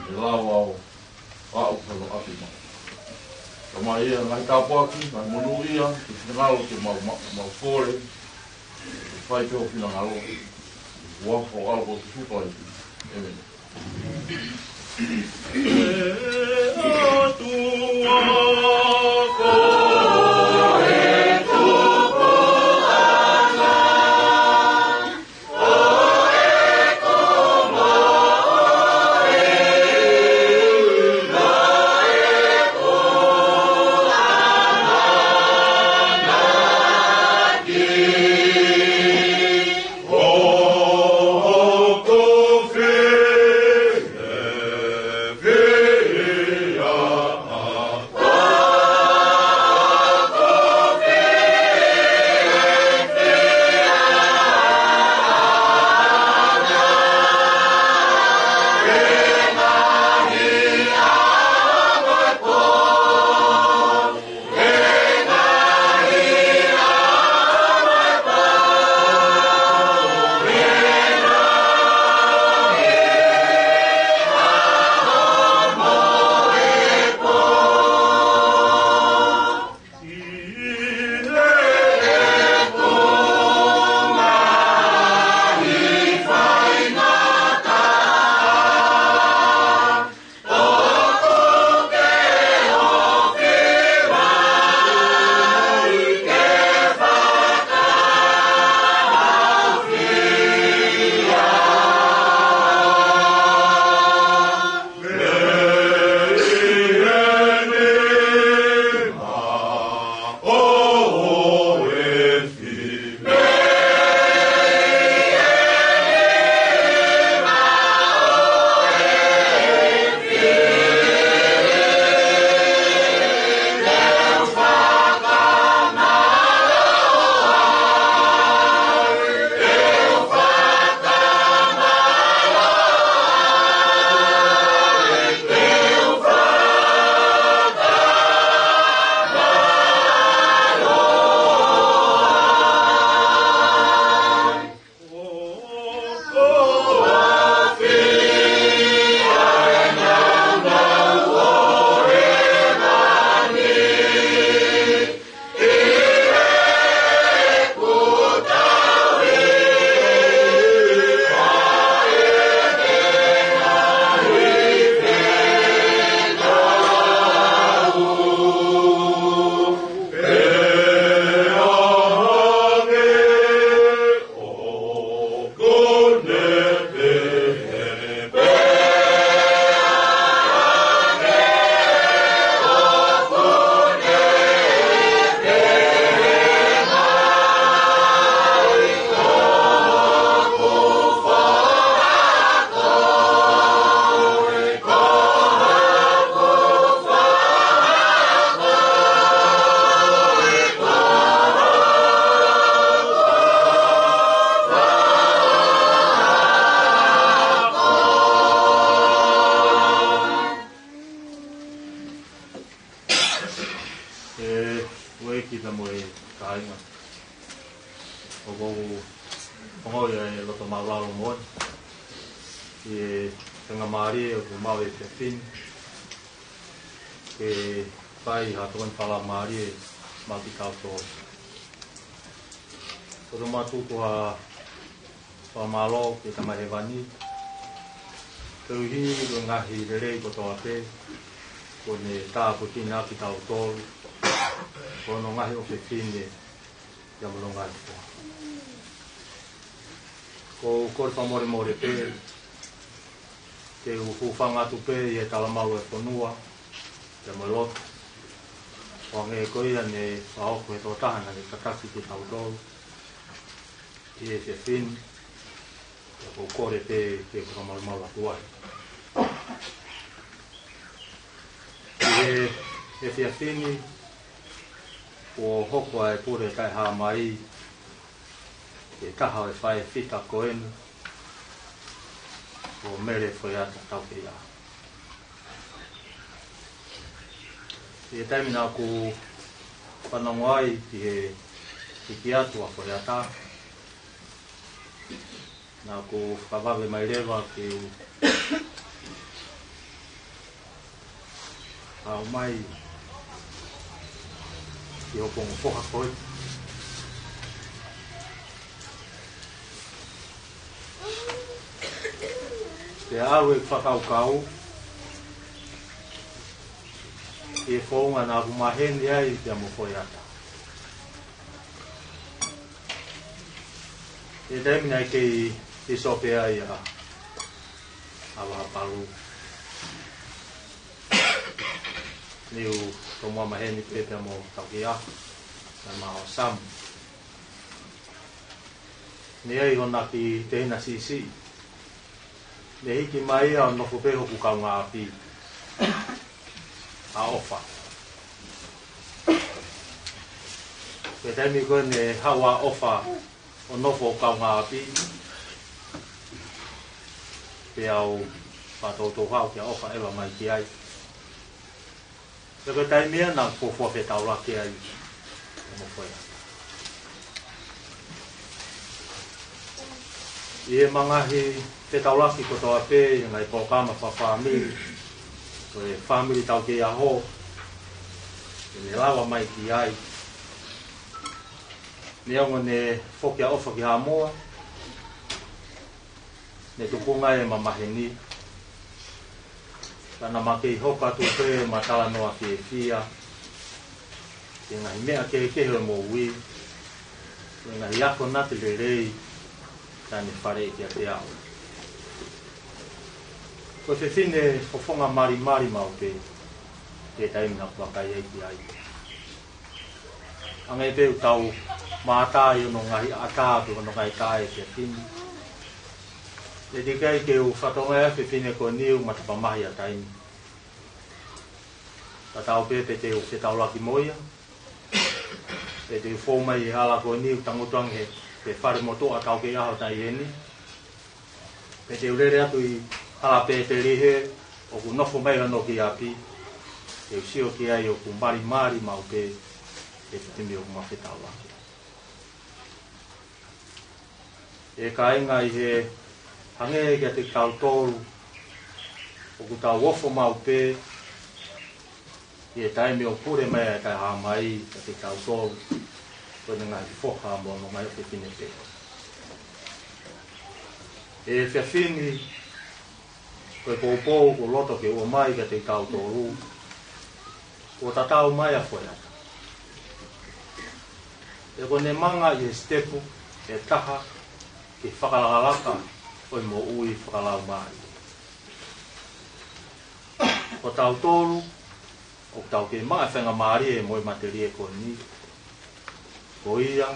ke lava ʻo aʻu ki hono ʻapi mai. Tamai ʻi he ngaahi tāpuaki, ngaahi monūʻia, ke finangalo ke mau, mau, mau kole, ke fai pē ho finangalo, ʻi he huafa ho ʻAlo ko Sīsū Kalaisi. ʻĒmeni. ʻE, ʻEiki pea mo e kāinga. ʻOku ou ongoʻi ʻa e loto māʻulalo moʻoni ʻi he faingamālie ʻoku maʻu he efiafi ni ke fai ha tokoni faingamālie maʻa kitautolu. ʻOku ou tuku ha fakamālō ki he Tamai Hēvani koeʻuhi ko e ngaahi lelei kotoa pē kuo ne tāpuekina kitautolu ʻi hono ngaahi ʻofefine pea mo hono ngaahi foha. ʻOku ou kole fakamolemole pē ke u hūfanga atu pē ʻi he talamalu ʻo e fonua pea mo e lotu. ʻO hangē ko ia ne fakahoko ʻe he tokotaha naʻa ne tataki kitautolu ʻi he efiafi ni, pea ʻoku ou kole pē ke u fakamalumalu atu ai. ʻI he efiafi ni kuo hoko ai e pule taʻehāmai ʻe taha ʻo e faʻē fita ko eni, ko Mele Foeata Taukeiʻaho. ʻI he taimi naʻa ku fanongo ai ki he hiki atu ʻa Foeata, naʻa ku fakavave mai leva ke u haʻu mai ki hoku ongo foha ko ē. Pea ʻalu e fakakaukau ki he founga naʻa ku maheni ai pea mo Foeata. ʻI he taimi naʻe kei pīsope ai ʻa ʻAvaha Palu, ne u tomuʻa maheni pē pea mo Taukeiʻaho, pea mo Samu. Ne ʻi ai hona kiʻi tehina siʻisiʻi. Ne hiki mai ia ʻo nofo pē hoku kaungāʻapi, ʻa ʻOfa. Ko e taimi ko ē ne haʻu ʻa ʻOfa ʻo nofo hoku kaungāʻapi, pea u fakatoutou haʻu kia ʻOfa ʻeva mai ki ai. Pea ko e taimi ia naʻa ku fuofua fetaulaki ai mo Foeata. ʻI heʻema ngaahi fetaulaki kotoa pē ʻi he ngaahi polokalama fakafāmili, ko e Family Taukeiʻaho, ʻi heʻene lava mai ki ai. Neongo ne foki ʻa ʻOfa ki Haʻamoa, ne tupunga ʻema maheni, ka naʻa ma kei hoko atu pē ʻema talanoa fiefia ki he ngaahi meʻa kehekehe ʻo e moʻui, ki he ngaahi akonaki lelei naʻa ne faleʻi kiate au. Ko e fefine fofonga malimali maʻu pē, ʻi he taimi naʻa ku vakai ai ki ai. Hangē pē ʻoku tau mātā ʻi hono ngaahi ʻatā pe hono ngaahi taʻe ʻa e fefine. ʻE teʻeki ai ke u fakatokangaʻi ʻa e fefine ko eni ʻoku ma tapamahi ʻa taimi. Tatau pē pe te u fetaulaki mo ia, pe te u fou mai he hala ko eni ʻoku tangutu ange he fale motuʻa ʻa Taukeiʻaho ʻi heni, pe te u lele atu ʻi Halapēpelihe ʻoku nofo mai hono kiʻi ʻapi, te u sio ki ai ʻoku malimali maʻu pē he taimi ʻoku ma fetaulaki. ʻE kāinga, ʻi he hangē kiate kitautolu ʻoku tau ofo maʻu pē ʻi he taimi ʻoku pule mai ai ʻa e taʻehāmai kiate kitautolu, ko ʻene ngaahi foha mo hono ngaahi ʻofefine pē. ʻI he efiafi ni, ko e poupou ʻoku ou loto ke ʻomai kiate kitautolu, kuo tatau mai ʻa Foeata. Pea ko ʻene manga ʻi he sitepu ʻe taha ki he fakalakalaka ʻo e moʻui fakalaumālie. Ko tautolu ʻoku tau kei maʻu e faingamālie mo e matelie ko eni, ko ia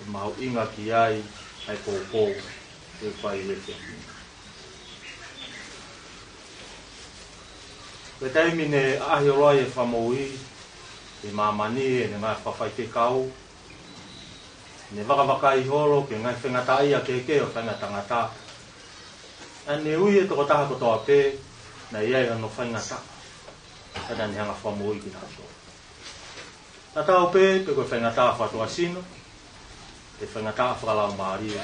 ʻe mahuʻinga ki ai ʻa e poupou ʻe fai ʻi he efiafi ni. Ko e taimi ne ʻaʻahi holo ai e Fakamoʻui ki māmani ʻi heʻene ngaahi fakafaifekau, ne vakavakai holo ki he ngaahi faingataʻaʻia kehekehe ʻo e faʻahinga tangata. Naʻa ne ui e tokotaha kotoa pē naʻe ʻi ai hono faingataʻa, ka naʻa ne hanga ʻo fakamoʻui kinautolu. Tatau pē pe ko e faingataʻa fakatuʻasino, pe faingataʻa fakalaumālie,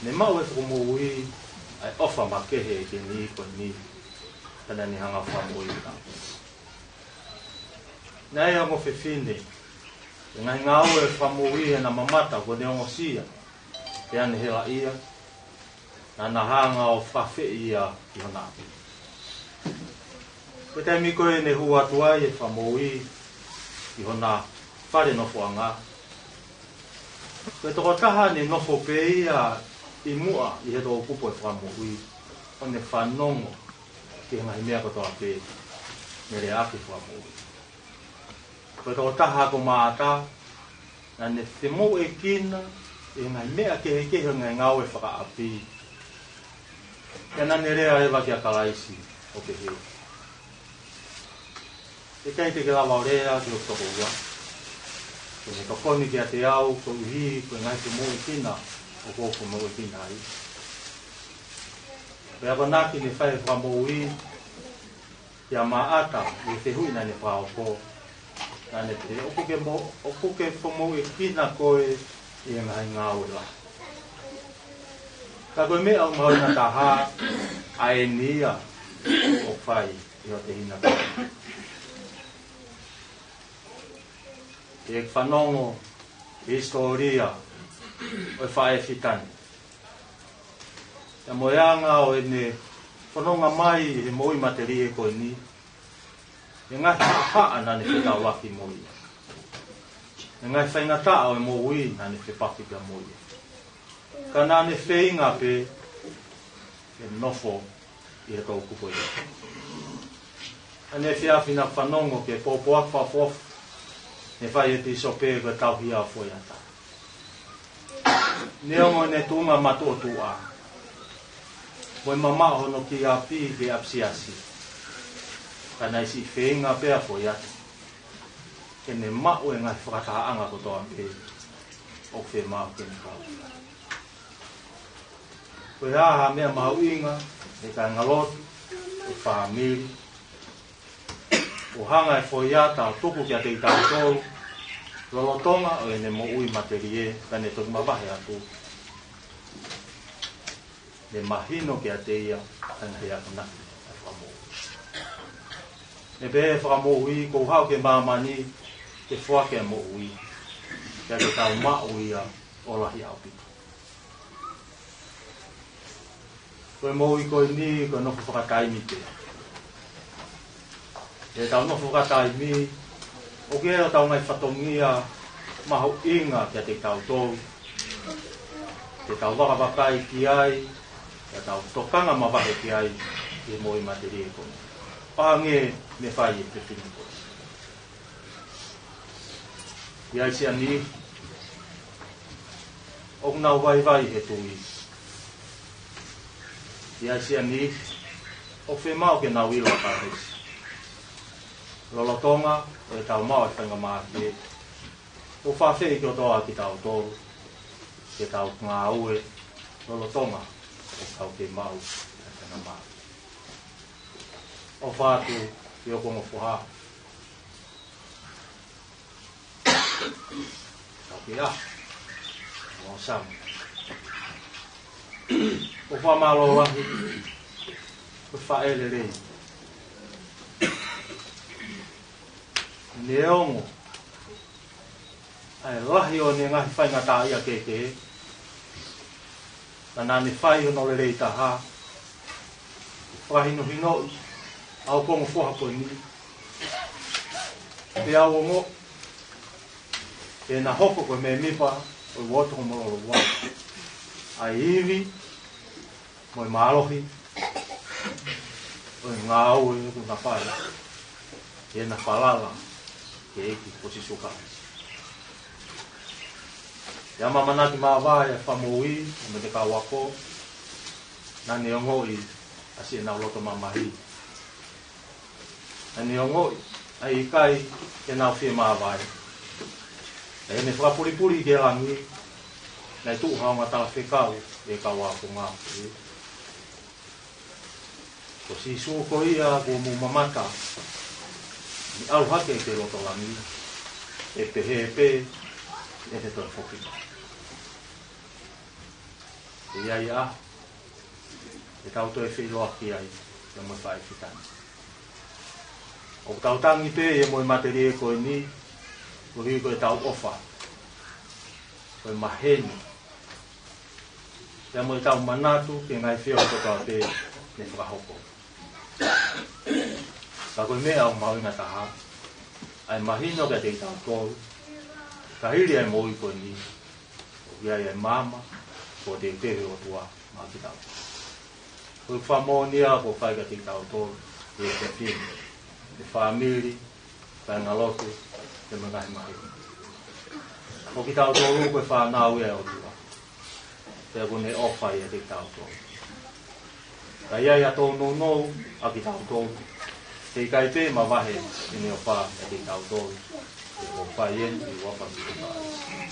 ne maʻu ʻe he Fakamoʻui ʻa e ʻofa makehe ki he niʻihi ko eni, pea naʻa ne hanga ʻo fakamoʻui kitautolu. Naʻe ongo fefine ʻi he ngaahi ngāue ʻa e Fakamoʻui heʻena mamata kuo ne ongosia, pea ne helaʻia, naʻa na hanga ʻo fakafeʻi ia ki hona ʻapi. Ko e taimi ko ē ne hū atu ai ʻa e Fakamoʻui ki hona fale nofoʻanga, ko e tokotaha ne nofo pē ia ʻi muʻa ʻi he toʻukupu ʻo e Fakamoʻui, ʻo ne fanongo ki he ngaahi meʻa kotoa pē ne leaʻaki ʻe he Fakamoʻui. Ko e tokotaha ko Maʻata, naʻa ne femoʻuekina ʻi he ngaahi meʻa kehekehe ʻo e ngaahi ngāue fakaʻapi. Pea naʻa ne lea leva kia Kalaisi ʻo pehē: ʻIkai te ke lava ʻo lea ki hoku tokoua, ke ne tokoni kiate au koeʻuhi ko e ngaahi femoʻuekina ʻoku ou femoʻuekina ai? Pea ko e akonaki ne fai ʻe he Fakamoʻui kia Maʻata ʻi he fehuʻi naʻa ne fai ko ē, naʻa ne pehē: ʻOku ke mo-, ʻoku ke femoʻuekina koe ʻi he ngaahi ngāue lahi. Ka ko e meʻa ʻoku mahuʻinga taha, ʻa eni ia ʻoku fai ʻi ho tehina ko ē. Ke fanongo ki he hisitōlia ʻo e faʻē fita ni, pea mo e anga ʻo ʻene fononga mai ʻi he moʻui matelie ko eni, ʻi he ngaahi haʻahaʻa naʻa ne fetaulaki mo ia, ʻi he ngaahi faingataʻa ʻo e moʻui naʻa ne fepaki pea mo ia. Ka naʻa ne feinga pē ke nofo ʻi he toʻukupu ia. Ane fiafina fanongo ki he pōpoaki fakaʻofoʻofa ne fai ʻe he pīsope ko e tauhi ʻa Foiata. Neongo ʻene tuʻunga matuʻotuʻa mo e mamaʻo hono kiʻi ʻapi ki he ʻapisiasi, ka naʻe siʻi feinga pē ʻa Foiata ke ne maʻu e ngaahi fakatahaʻanga kotoa pē ʻoku fiemaʻu ke ne kau. Ko e hā ha meʻa mahuʻinga ʻi he kāingalotu, ʻi he fāmili, ʻoku hanga ʻe Foiata ʻo tuku kiate kitautolu lolotonga ʻo ʻene moʻui matelie, ka ne toki mavahe atu, ne mahino kiate ia ʻa e ngaahi akonaki ʻa e Fakamoʻui. Ne pehē ʻe he Fakamoʻui, kuo u haʻu ki māmani ke foaki ʻa e moʻui, pea ke tau maʻu ia ʻo lahi ʻaupito. Ko e moʻui ko eni, ko e nofo fakataimi pē. ʻI heʻetau nofo fakataimi, ʻoku ʻi ai hotau ngaahi fatongia mahuʻinga kiate kitautolu ke tau vakavakai ki ai, ke tau tokanga mavahe ki ai ʻi he moʻui matelie ko eni. Pea hangē ne fai ʻe he fefine ko ē. ʻI ai siʻa niʻihi ʻoku nau vaivai he tui. ʻI ai siʻa niʻihi ʻoku fiemaʻu ke nau ʻilo ʻa Kalaisi. Lolotonga ʻo ʻetau maʻu e faingamālie, ʻoku fakafeʻi kotoa kitautolu ke tau ngāue lolotonga ʻo tau kei maʻu e faingamālie. ʻOfa atu ki hoku ongo foha, Taukia, mo Sam. ʻOku fakamālō lahi, ko e faʻē lelei. Neongo ʻa e lahi ʻo ʻene ngaahi faingataʻaʻia kehekehe, ka naʻa ne fai hono lelei taha, fakahinohinoʻi ʻa hoku ongo foha ko eni, pea u ongoʻi ʻena hoko ko e mēmipa ʻo e uooti Hokumalolo Ua, ʻa e ivi mo e mālohi ʻo e ngāue ʻoku na fai, ʻi heʻena falala ki he ʻEiki ko Sīsū Kalaisi. Pea ʻamanaki māvae ʻa e Fakamoʻui mo ʻene kau ako, naʻa ne ongoʻi ʻa siʻenau loto mamahi. Naʻa ne ongoʻi ʻa e ʻikai ke nau fiemāvae. ʻI heʻene fakapulipuli ki langi, naʻe tuʻu ha ongo talafekau ʻi he kau ākonga: Ko Sīsū ko ia kuo mou mamata, ne ʻalu hake ki loto langi. ʻe pehē pē ʻe te toe foki mai. ʻE ʻi ai ʻa e tau toe feʻiloaki ai ia mo e faifekau ni. ʻOku tau tangi pē ia mo e matelie ko eni, koeʻuhi ko e tau ʻofa, ko e maheni, ia mo e tau manatu ki he ngaahi feohi kotoa pē ne fakahoko. Ka ko e meʻa ʻoku mahuʻinga taha, ʻa e mahino kiate kitautolu, ka hili ʻa e moʻui ko eni, ʻoku ʻi ai ʻa e maama kuo teuteu ʻe he ʻOtua maʻa kitautolu. Ko e fakamoʻoni ia kuo fai kiate kitautolu, ʻi he fefine, ʻi he fāmili, kāingalotu, ʻi he ngaahi maheni. Ko kitautolu ko e fānau ia ʻa e ʻOtua. Pea kuo ne ʻofa ia kiate kitautolu. Ka ʻi ai ʻa e tōnounou ʻa kitautolu, heʻikai pē mavahe ʻene ʻofa kiate kitautolu. ʻOku fai eni ʻi he huafa ʻo Sīsū Kalaisi.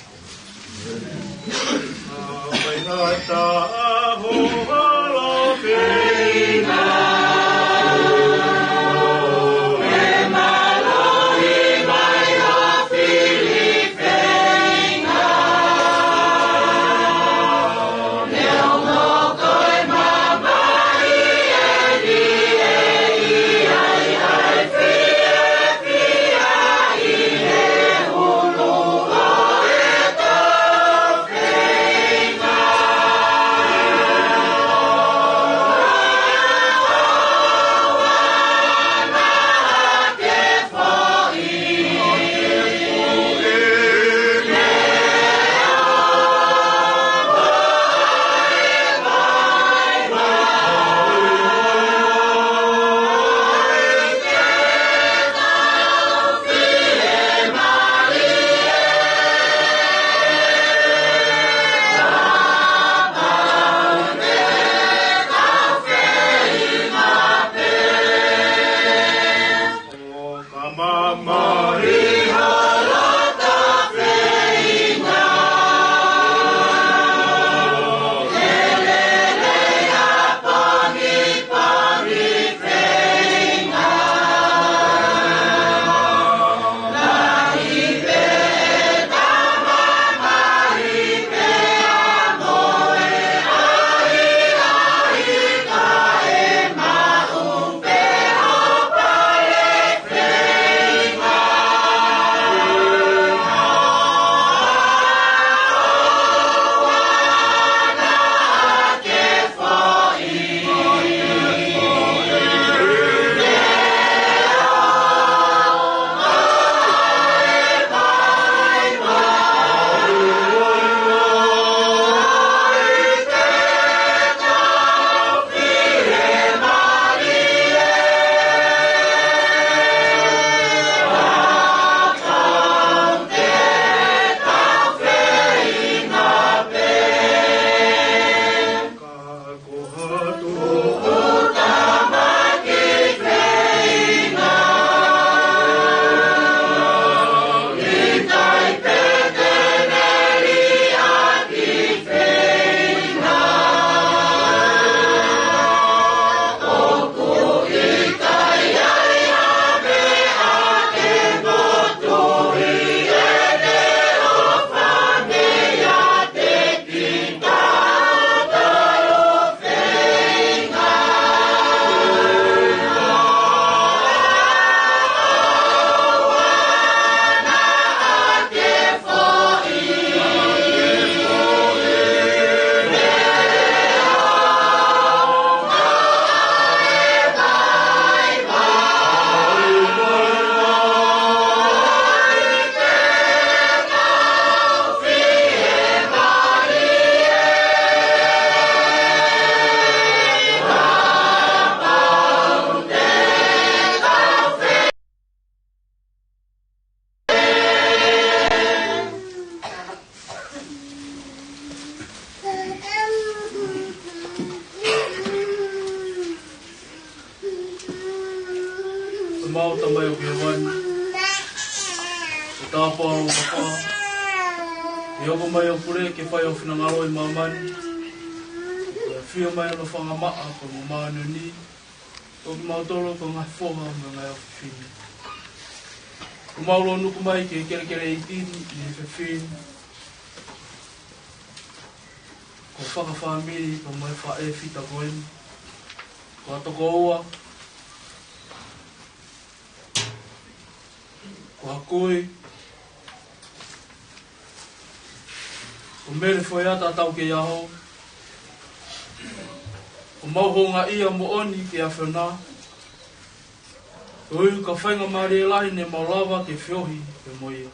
ʻE mau Tamai ʻoku ʻi hēvani, ʻoku tāpuhā ho huafa. ʻE hoko mai hoʻo pule ke fai ho finangalo ʻi māmani, ʻo ʻafio mai hono fanga maʻa ko e māmani ni, ʻo kimautolu ko e ngaahi foha mo e ngaahi ʻofefine. ʻOku mau lonuku mai ki he kelekele ʻeiki ni ʻi he efiafi ni. Ko e fakafāmili pea mo e faʻē fita ko eni. Ko ha tokoua, ko ha kui, ko Mele Foeata Taukeiʻaho. ʻOku mau houngaʻia moʻoni ki he ʻAfiona, koeʻuhi ko e faingamālie lahi ne mau lava ke feohi pea mo ia.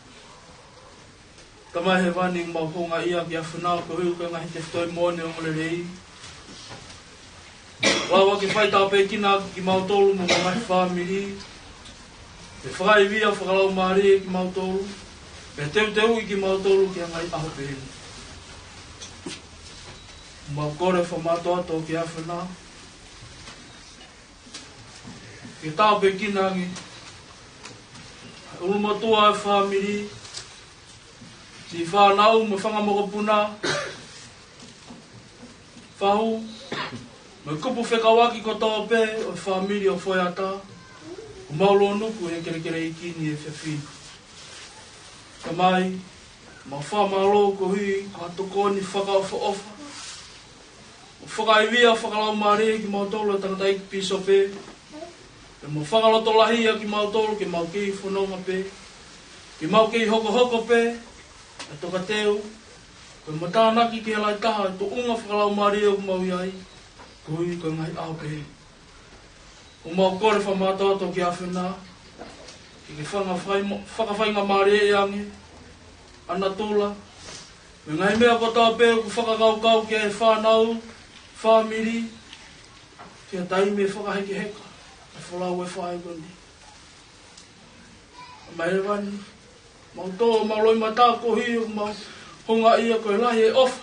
Tamai Hēvani, mau houngaʻia ki he ʻAfiona koeʻuhi ko e ngaahi tefitoʻi moʻoni ʻo e ongoongolelei. Lava ke faitāpuekina kimautolu mo e ngaahi fāmili. Ke fakaivia fakalaumālie kimautolu. Ke teuteuʻi kimautolu ki he ngaahi ʻaho pehē ni. Mau kole fakamātoato ki he ʻAfiona ke tāpuekina ange ʻulumotuʻa e fāmili, siʻi fānau mo e fanga mokopuna, fahu, mo e kupu fekauʻaki kotoa pē ʻo e fāmili ʻo Foeata, ʻoku mau lonuku he kelekele ʻeiki ni he efiafi ni. Tamai, mau fakamālō koeʻuhi ko e tokoni fakaʻofoʻofa. Mo fakaivia fakalaumālie kimautolu ʻa e tangataʻeiki pīsope. Pea mo fakalotolahiʻi kimautolu ke mau kei fononga pē, ke mau kei hokohoko pē ʻa e tokateu, pea mo tānaki ki he lahi taha e tuʻunga fakalaumālie ʻoku mau ʻi ai, koeʻuhi ko e ngaahi ʻaho pehē ni. ʻOku mau kole fakamātoato ki he ʻAfiona ke ke fanga fai-, fakafaingamālieʻi ange ʻa natula mo e ngaahi meʻa kotoa pē ʻoku fakakaukau ki ai e fānau, fāmili, ki he taimi ʻe fakahekeheka e folau ʻa e faʻē ko eni. Tamai Hēvani, mau tō homau loʻimata koeʻuhi ʻoku mau houngaʻia ko e lahi e ʻofa.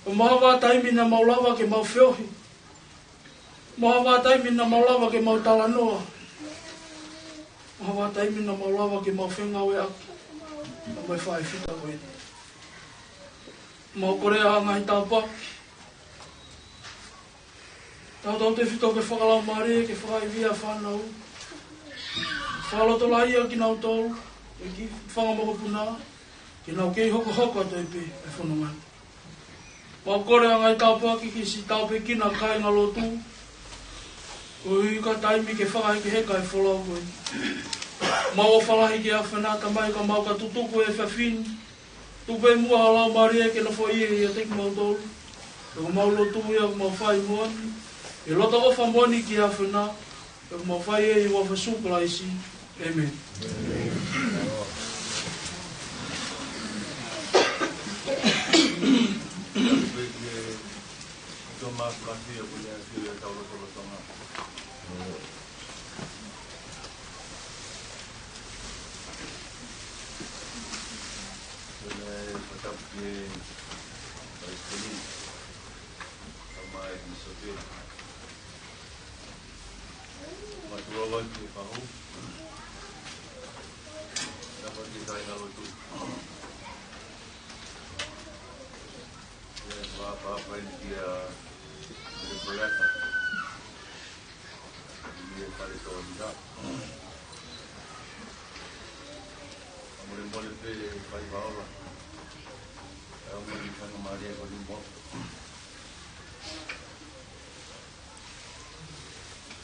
ʻOku mau hanga ha taimi naʻa mau lava ke mau feohi. Mau hanga ha taimi naʻa mau lava ke mau talanoa. Mau hanga ha taimi naʻa mau lava ke mau fengāueʻaki mo e faʻē fita ko eni. Mau kole ha ngaahi tāpuaki tautautefito ki he fakalaumālie, ke fakaivia fānau, fakalotolahiʻi kinautolu, ʻeiki, fanga mokopuna, ke nau kei hokohoko atu ai pē e fononga ni. Mau kole ha ngaahi tāpuaki ke siʻi tāpuekina kāingalotu, koeʻuhi ko e taimi ke fakahekeheka e folau ko eni. Mau ʻofa lahi ki he ʻAfiona, Tamai, ka mau ka tutuku he efiafi ni, tuku pē muʻa ho Laumālie ke nofoʻia ʻiate kimautolu. Pea ʻoku mau lotu ia ʻoku mau fai moʻoni ʻi he loto ʻofa moʻoni ki he ʻAfiona. Pea ʻoku mau fai ʻi he huafa ʻo Sīsū Kalaisi. ʻĒmeni. Pea fakatapu ki he Vice President, kae ʻumaʻā e Pīsope. Mātuʻa ʻoku ʻi he fahu. Fakatapu ki he kāingalotu. Pea fakatapu eni kia Mele Foeata ʻi he fale tōnita. Fakamolemole pē Faivaola. Kae ʻumaʻā e faingamālie ko eni mo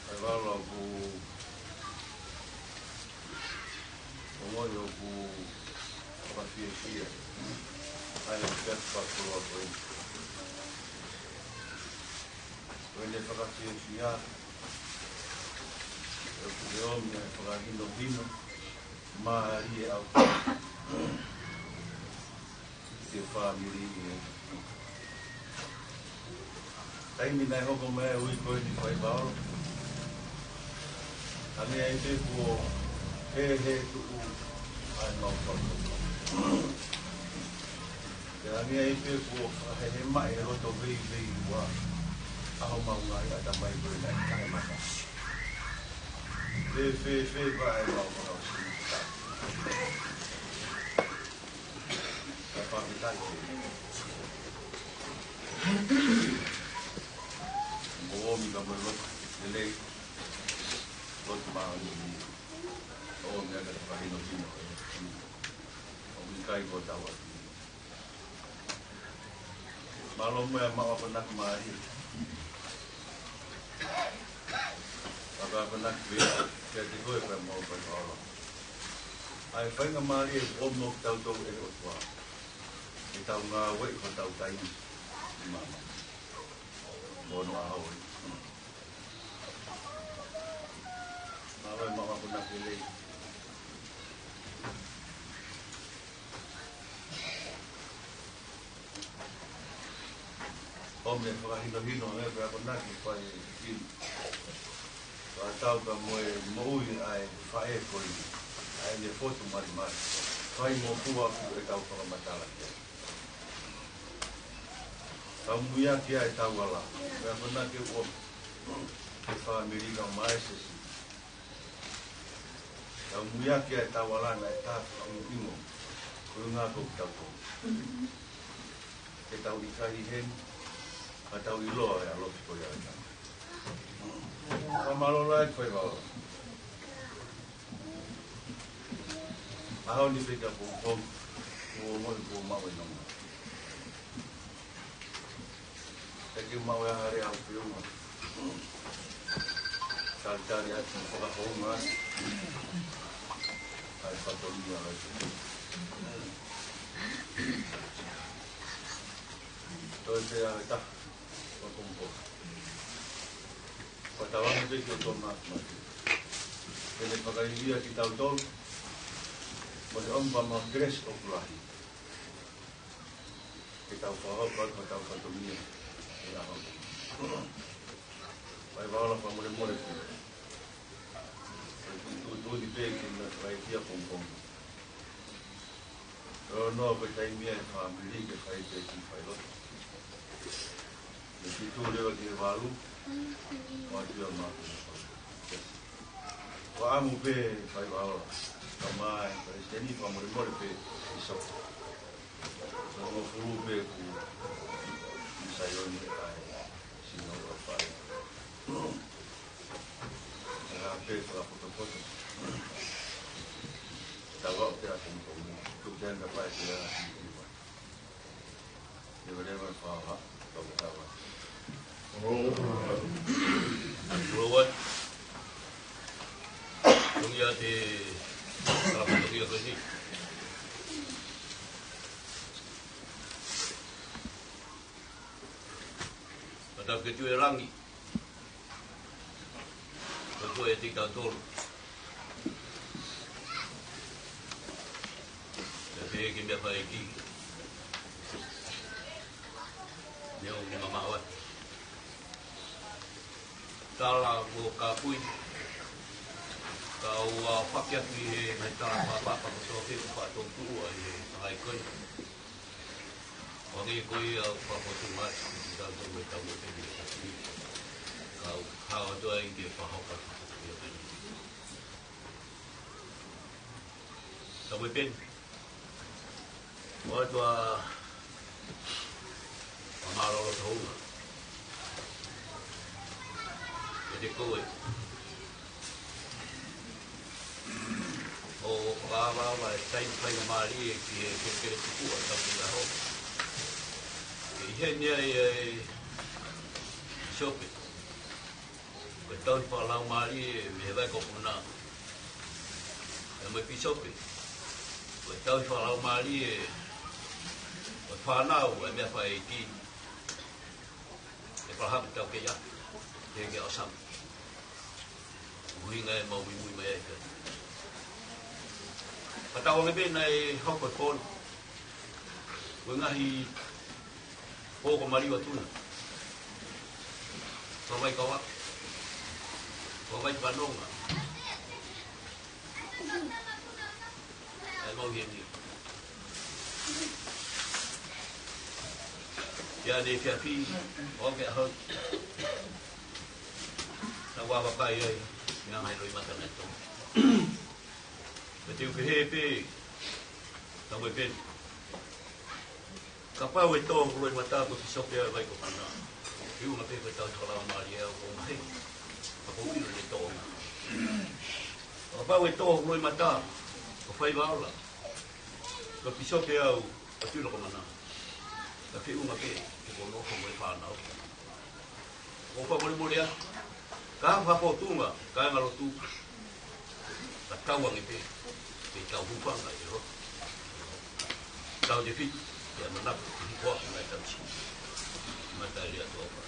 Faivaola, ʻoku ou ongoʻi ʻoku fakafiefia ʻa e ʻapiako fakakoloa ko eni. Ko ʻene fakafiefia, ʻoku ne ʻomi ʻa e fakahinohino mālie ʻaupito ki he fāmili ʻi he taimi naʻe hoko mai ai e ui ko eni Faivaola. Hangē ai pē kuo hehē tuʻu ʻa e mau fakafofonga. Pea hangē ai pē kuo fakahehemaʻi e loto veiveiua ʻa homau ngaahi ʻatamai ko ē naʻe taʻemata. Fēfē, fēfē ʻa e mau fakafofonga. Ka fakafetaʻi. Mo ʻomi ka mo e lotu lelei, lotu māʻoniʻoni. ʻO Hinohino ē. ʻOku ʻikai ko tau atu. Mālō mo e maʻu akonaki mālie. Pea akonaki pē kiate koe pea mo e faiʻanga. ʻA e faingamālie ʻoku ʻomi maʻa kitautolu ʻe he ʻOtua ke tau ngāueʻi hotau taimi ʻi māmani. Ko hono ʻaho ē. Mālō e maʻu akonaki lelei. ʻOmi e fakahinohino ē pea akonaki fai ki. Fakatau pea mo e moʻui ʻa e faʻē ko eni. ʻA ʻene fotu malimali. Fai mo fua ʻoku ʻetau fakamatala ki ai. Tau muiaki ʻa e tau ala. Pea akonaki ʻo e fāmili kae ʻumaʻā e siasi. Tau muiaki ʻa e tau ala naʻe tafu ʻa e ʻingoa. Ko e ngaahi ko tau ko. Ke tau ʻi kai heni, ka tau ʻiloa e ʻalofi ko ia ʻa e tama. Ka mālō lahi faiʻanga. ʻAho ni pē kia Pongipongi, kuo moʻui kuo maʻu e nonga. ʻE ke maʻu e hare au peunga. Talitali atu fakahounga atu. ʻA e fatongia atu. Toe te ʻa e taha. Pongipongi. Fakatauange pē ki he ʻOtua Māfimafi. Ke ne fakaivia kitautolu. Mo e ʻomi pea mo e kelesi ʻoku lahi. Ke tau fakahoko atu hotau fatongia. ʻI he ʻaho. Faiʻanga fakamolemole pē. Ke tuʻutuʻuni pē ke na fai kia Pongipongi. Rongo ko e taimi ʻa e fāmili ke fai pē ki failoto. Mei he fitu leva ki he valu, ʻoatu ia maʻaku. Ko ʻamu pē faiʻanga, ka mai, palesiteni fakamolemole pē, ʻi so. Ko hongofulu pē ku, ʻi Saione ʻa e, sino ʻo fai. Ka pē fakapotopoto. Tau aʻu pē ʻa Pongipongi, tuku ke ʻanda fai pē ʻa e, Never, never, fa, fa, fa, fa, fa. Lord, ko ia te, ko ia ko eni. Ka tau ke tui e langi. Ko koe ʻiate kitautolu. Pea pehē ki he meʻa fai ki. Neongo mamaʻo atu. Tala ko kapui. Ka ua faki atu ʻi he ngaahi tala pāpā ko sofi ko faʻa tō tuʻu ai he ngaahi koi. ʻO hangē ko ia ʻoku fakafotu mai, ʻi he tau tau e tau e peni. Ka u hao atu ai ke fakahoka. Tau e peni. ʻOtua, ʻa mālōlō tō ua. ʻIate koe. ʻO vāvāvā e taimi faingamālie ki he kelekele tuku ʻa e tau ki he ʻaho. Ke ʻi heni ai e Pīsope. Ko e tauhi fakalaumālie mei he vai ko Puna. ʻE mo e Pīsope. Ko e tauhi fakalaumālie ʻo e fānau ʻa e meʻa fai ki. ʻE palahaki tau ke ia, ke ke ʻosamu. ʻUhinga e mau muimui mai ai ka. Ka tau ʻoange pē naʻe hoko e fono. Ko e ngaahi pō ko Maliu ʻa Tuna. Ko Vai Kava. Ko Vai Panonga. ʻAi mau heni. Ia ne fiafi, ʻo ke ʻaho. Na ua vakai ai, ia ngai loi mata na to. Pea te u pehē pē, tau e peni. Kapau ʻe tō hoku loʻimata ko e Pīsope ʻa e vai ko Puna. Hiu na pē ko e tau tō lau mālie au ko mahe. Ka ko ilo ne tō na. Kapau ʻe tō hoku loʻimata Faiva ola. Ko e pīsope au ʻo Tuʻilokomana. Ka feʻunga pē ke ko nofo mo e fānau. ʻOku fakamolemole atu. Ka fakafōtunga, ka ngalo tu. Ka tau ange pē. Ke tau hūfanga ʻi he lotu. Tau tefito, ke ʻamanaki, ke hiko ʻi he ngaahi tausi. Mata lia tuafa.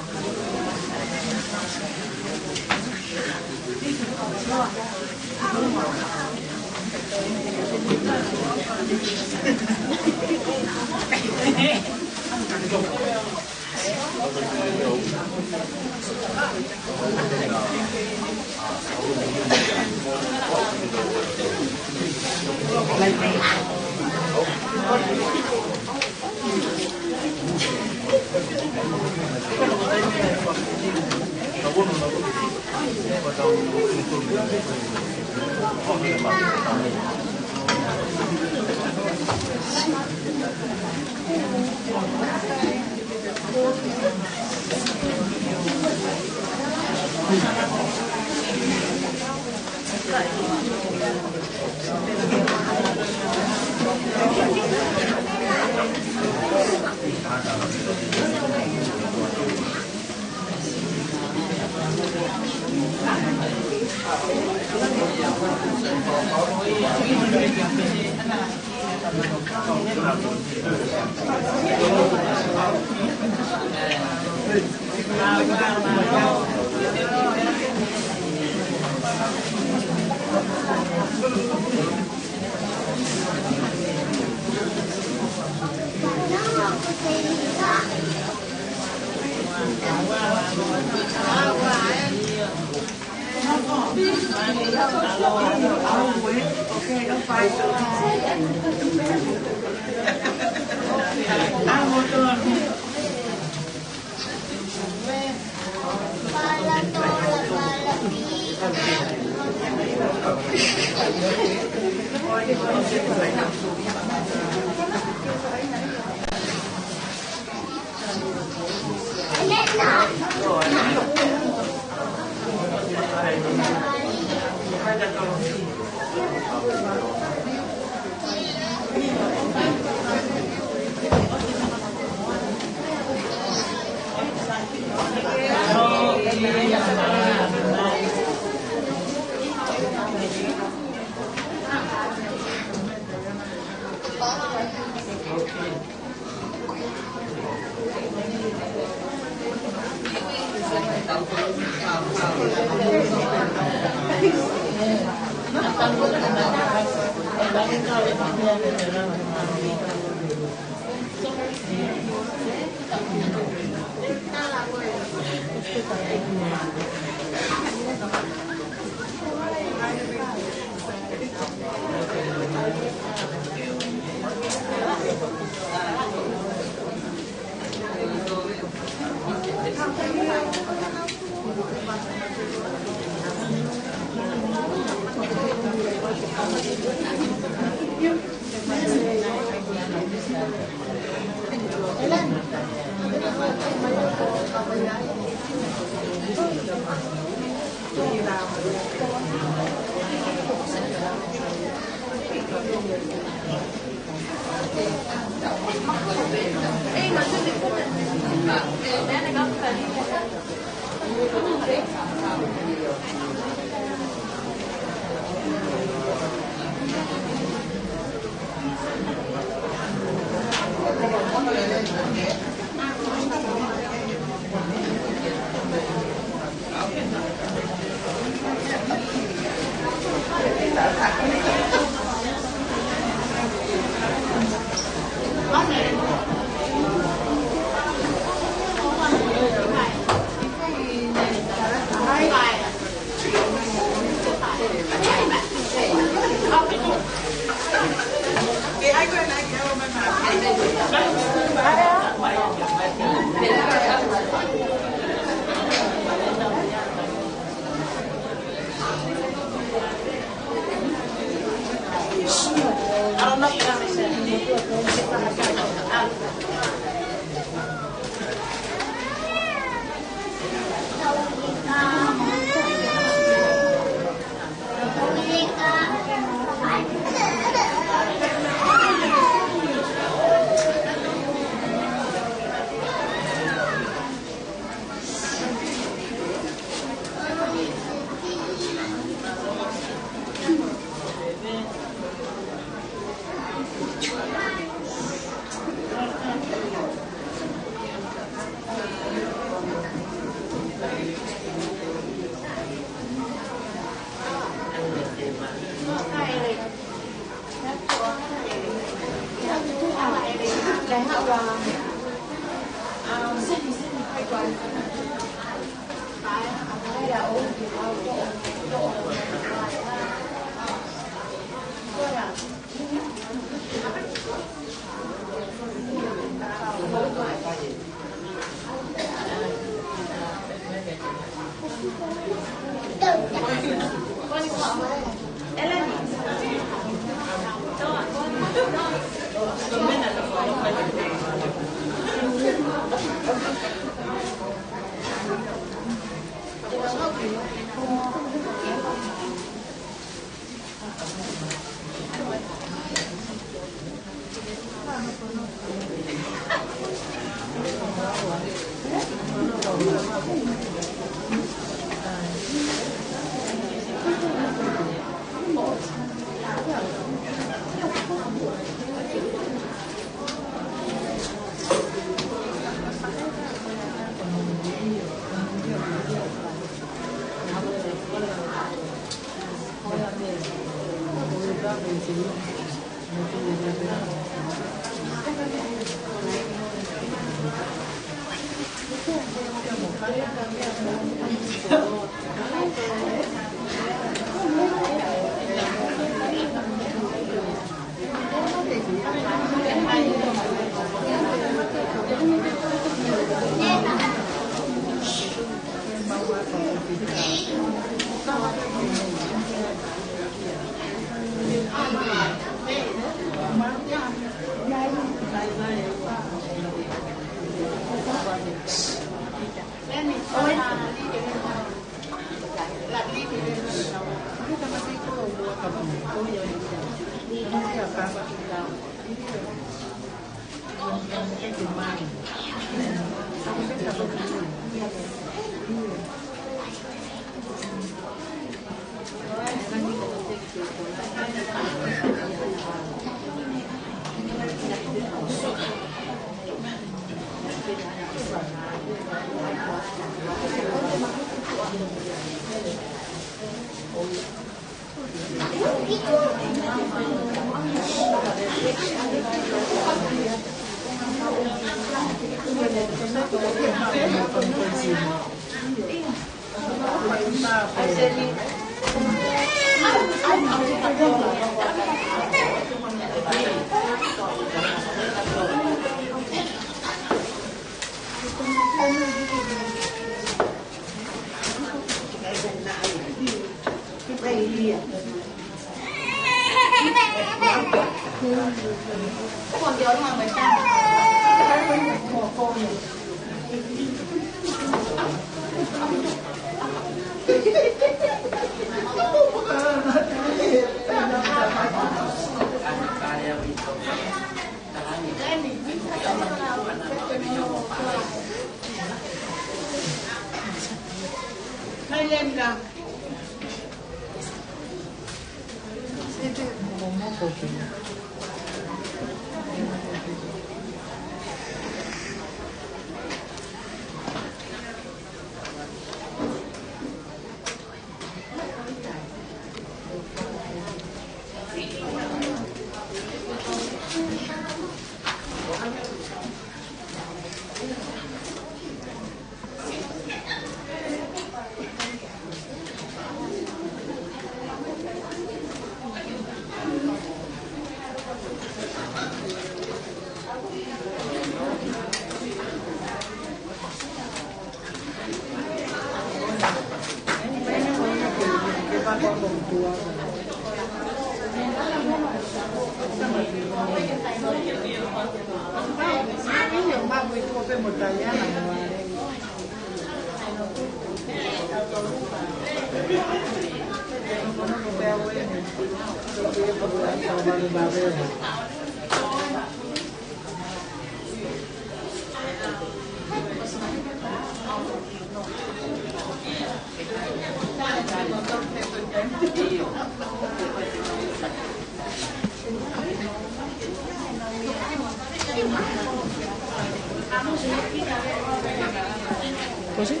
Pues sí.